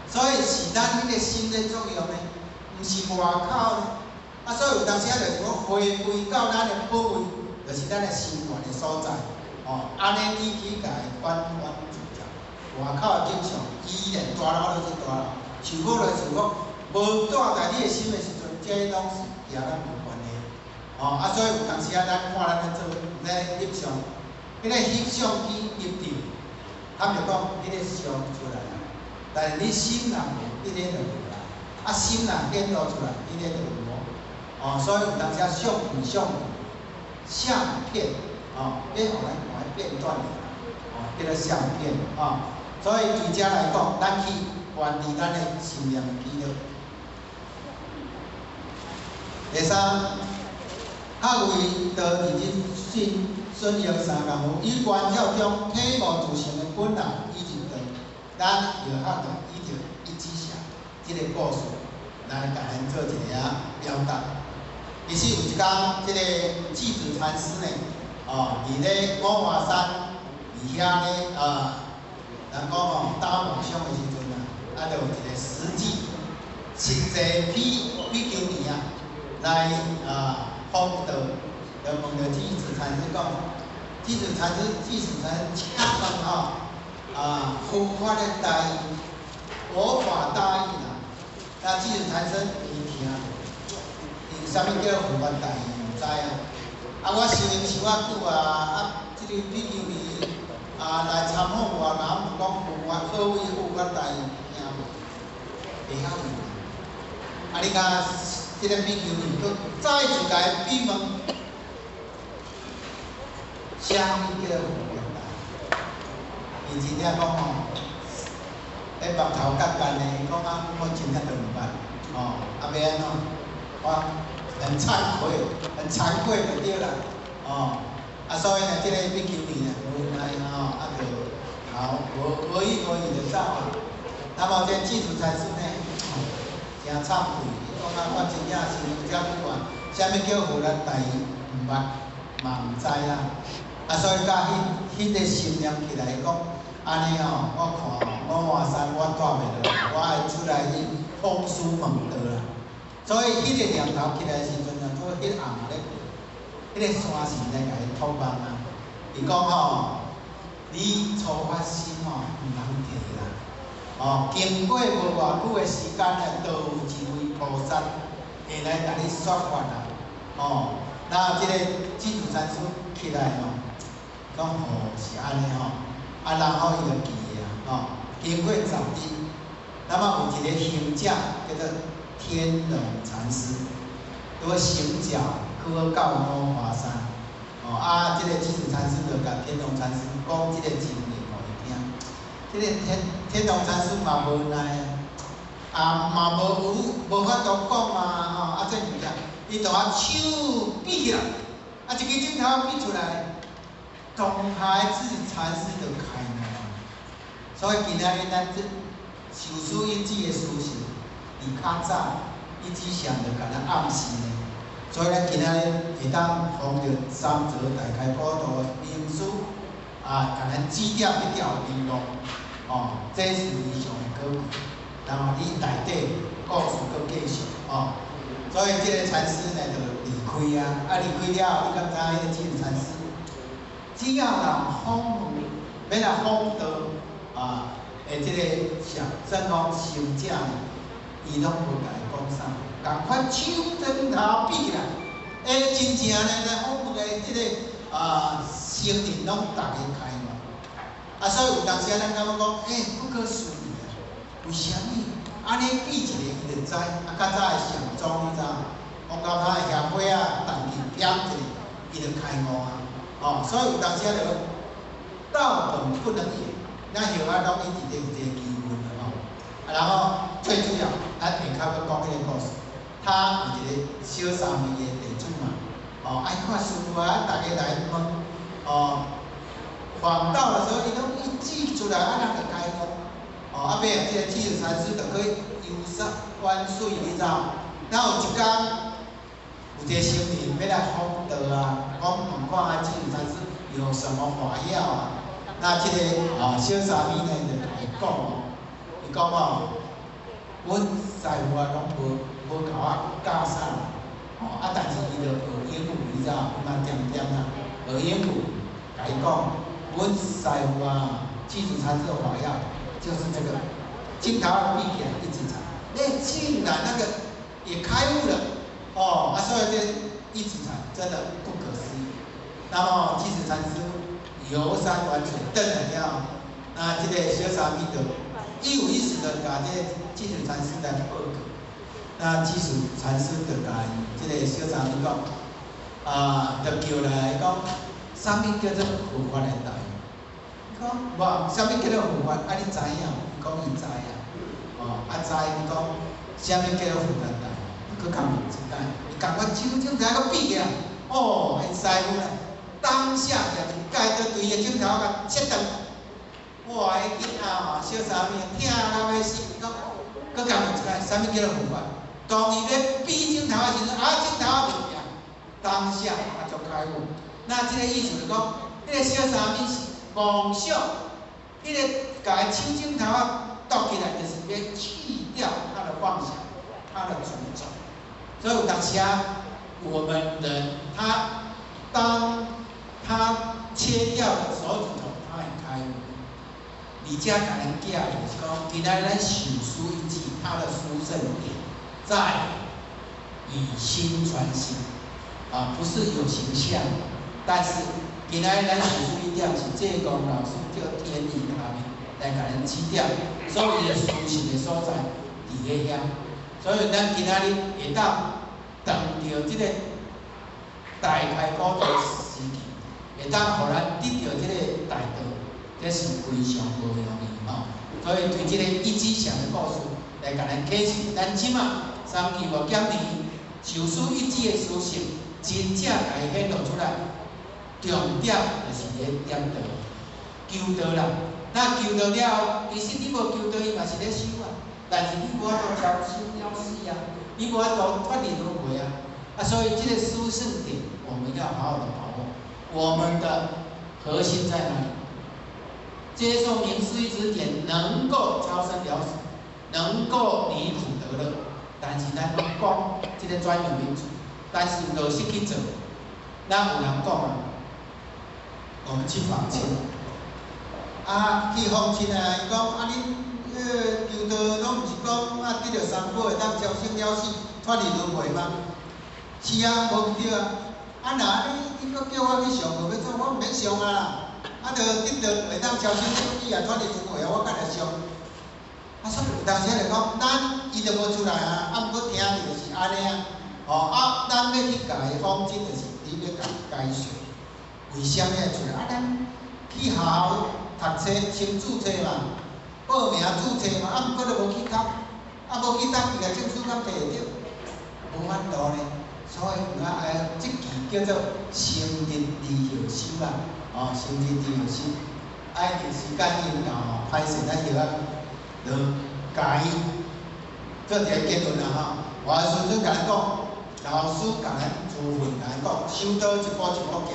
所以是咱彼個心咧作用呢，毋是外口呢。啊，所以有當時啊，就是講回歸到咱的本位，就是咱的心源的所在。哦，按呢你去共伊反反自在，外口的景象依然大樓就是大樓，樹木就是樹木，無帶在你的心的時陣，這攏是佮咱無關係。哦，啊，所以有當時啊，咱看咱咧做咧翕相，彼個翕相機翕著，坦白講，彼個相出來啊，但是你心若無，彼個就無啦。啊，心若顯露出來，彼個就有無。哦，所以有當時啊，相片相相片，哦，欲予咱看片段的，哦，叫做相片，哦。所以對遮來講，咱去觀佇咱的心念記錄。第三，學為道認真信順應三功夫，於觀照中體悟自性的本來以及道，咱藥學就依著一指禪這個故事來共咱做一个仔表達。其實有一工，這個寂止禪師呢，哦，佇咧五華山，佇遐咧啊，人講哦，打和尚的時陣啊，啊，就有一個實際實際比丘尼啊，來啊訪道，就問著寂止禪師講，寂止禪師，寂止禪師，請問吼，啊，佛法的大義，佛法大義啦，那智首禅師伊聽著，伊啥物叫佛法大義毋知啊。啊，我修行修遮久啊，啊，這個比丘尼啊來參訪我，若毋講佛法，何謂佛法大義？聽無？袂曉用。啊，你看這個比丘尼，閣再次共伊逼問，啥物叫佛法大義？伊真正講吼，彼目頭結結的，講啊，我真正都毋捌，吼，啊欲按怎？我很慚愧，很慚愧就對啦，哦，啊所以呢，這個比丘尼呢，無奈吼，啊就頭無無意無意就走啊。那麼這智首禪師呢，誠慚愧，伊講啊，我真正是遮久啊，啥物叫佛法大義毋捌，嘛毋知啊。啊，所以佮彼彼個心念起來講，按呢吼，我看吼，五華山我蹛袂落，我愛出來去訪師問道啦。所以彼個念頭起來的時陣啊，做彼暗仔咧，彼個山神來共伊託夢啊。伊講吼，你初發心吼，毋通退啦。哦，經過無偌久的時間咧，就有一位菩薩會來共你說法啦。哦，那這個智首禪師起來吼，講哦是按呢吼，啊然後伊就記啊，吼，經過10日，那麼有一個行者叫做天龍禪師，拄行腳去到五華山，哦啊，這個智首禪師就共天龍禪師講這個情形予伊聽。這個天龍禪師嘛無奈啊，啊嘛無有無法度講啊，吼啊這物件，伊就把手比起來，啊一支指頭比出來，當下智首禪師就開悟啊。所以今仔日咱這受師一指的事實，佇較早伊之前就共咱暗示呢。所以咱今仔日會當奉著三澤大開普度的明師啊，共咱指點彼條明路，哦，這是非常的可貴。然後你內底故事閣繼續，哦，所以這個禪師呢就離開啊，啊離開了後，你敢知彼個智首禪師，只要人訪問，欲來訪道啊，的這個上算講行者呢，伊攏無共伊講啥，仝款手指頭比起來，欸，真正呢來訪問的這個啊僧人攏逐个開悟。啊，所以有當時啊，咱感覺講，欸，不可思議啊！為啥物按呢比一個伊就知？啊，較早的禪宗你知無？講到他的香火啊，重去點一下，伊就開悟啊！哦，所以有當時啊，就道本不能言，咱後仔攏一直有這個疑問啦吼。啊，然後最主要，咱下跤閣講彼個故事。他有一個小沙彌的弟子嘛，哦，愛看師父啊，逐个來問，哦，訪道的時候，伊攏一指出來，啊，人就開悟。哦，啊，尾啊，這個智首禪師就去遊山玩水，你知無？然後有一工，有一個僧人欲來訪道啊，講問看啊，智首禪師有什麼法要啊？那這個啊小沙彌呢就共伊講哦，伊講哦，阮師父啊攏無無共我教啥，哦，啊，但是伊就學英語，你知無？伊嘛恬恬啊，學英語，共伊講，阮師父啊，智首禪師的法要就是這個，鏡頭閉起來一直講，欸，竟然那個也開悟了，哦，啊，所以這一指禪真的不可思議。那麼智首禪師遊山玩水，轉來了，那這個小沙彌就一五一十的共這個智首禪師來報告。那智首禪師就共這個小沙彌講，啊，就叫來講，啥物叫做佛法的大義？伊講無，啥物叫做佛法？啊，你知影？伊講伊知影。哦，啊知伊講，啥物叫做佛法大義？閣共問一擺，伊共款手指頭閣比起來，哦，𪜶師父咧，當下就是共著對伊的指頭共切斷。哇！彼囡仔吼，小沙彌疼到欲死，伊講，閣共問一擺，啥物叫做佛法？當伊咧比指頭的時陣，啊，指頭袂行，當下他就開悟。那這個意思就講，彼個小沙彌是妄想，彼個共伊手指頭仔剁起來，就是欲去掉他的妄想，他的執著。所以有當時啊，我們人他當他切掉了手指頭，他也開悟。而且共咱寄就是講，今仔日咱受師一指，他的殊勝點在以心傳心，啊，不是有形象，但是今仔日咱受師一點是濟公老師叫天意下面來共咱指點，所以殊勝的所在佇咧遐，所以咱今仔日會當當著這個大開普度時期，會當予咱得著這個大道，這是非常無容易吼。所以對這個一指禪的故事來共咱啟示，咱這馬三期五減年受師一指的殊勝，真正共伊顯露出來。重點就是咧點道，求道啦。那求道了後，其實你無求道，伊嘛是咧修啊。但是你無法度超生了死啊，你無法度脫離輪迴啊。啊，所以這個殊勝點，我們要好好的把握。我們的核心在哪裡？接受明師一指點，能夠超生了死，能夠離苦得樂。但是咱攏講這個專有名詞，但是落實去做，咱有人講啊，我們去訪親，啊，去訪親啊，伊講啊，恁求道攏毋是講啊，得著三寶會當超生了死，脫離輪迴嗎？是啊，無毋對啊。啊，若按呢，你閣叫我去上課欲創，我毋免上啊啦。啊，著得著會當超生了死啊，脫離輪迴啊，我干來上？啊，所以有當時就講，咱伊就無出來啊，啊，毋過聽著是按呢啊。吼啊，咱欲去共伊訪親，就是你欲共解說，為啥物會出來？啊，咱去學校讀冊，先註冊嘛，報名註冊嘛，啊，毋過都無去讀，啊，無去讀，伊共證書敢摕會著？無法度呢。所以有影愛這句叫做心日離後修啦，哦，心日離後修，愛佇時間已經到吼，歹勢咱著愛就共伊做一个結論啦吼。我順順共咱講，老師共咱處分，共咱講，修道一步一步行，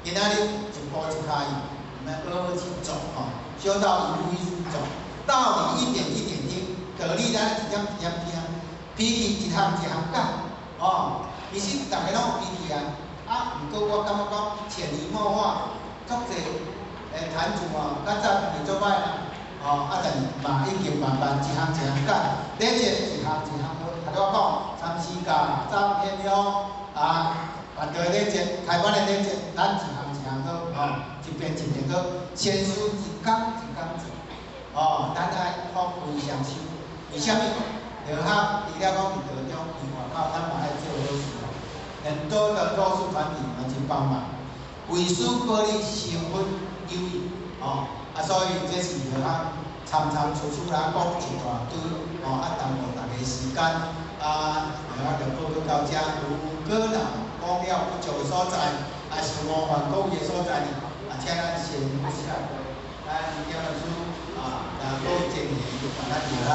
今仔日一步一跤印，毋免學學去走吼，修道一步一步走，道理一點一點聽，道理咱一點一點聽，脾氣一項一項改，哦，其實逐个攏有脾氣啊，啊，毋過我感覺講潛移默化，足濟壇主哦，較早脾氣足歹啦，哦，啊，但是嘛已經慢慢一項一項改，禮節一項一項好，頭拄我講參師教、早天香啊，辦道禮節、開班的禮節，咱一項一項好，吼，一遍一遍好，善事一工一工做，哦，咱愛放非常修，為啥物？著學除了講佇道中，佇外口咱嘛愛做好事，很多的弱勢團體嘛去幫忙，為師保你成佛有餘，哦，啊，所以這是著學參參出出來講一大堆，哦，啊，耽誤大家時間，啊，著學就報告到遮。如果若講了不足的所在，啊是冒犯各位的所在呢，啊，請咱先下跪，咱點老師啊，若各位建議，咱著學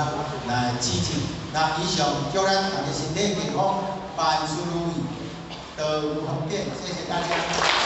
來指正。那以上祝咱大家身體健康，萬事如意，道有方便，謝謝大家。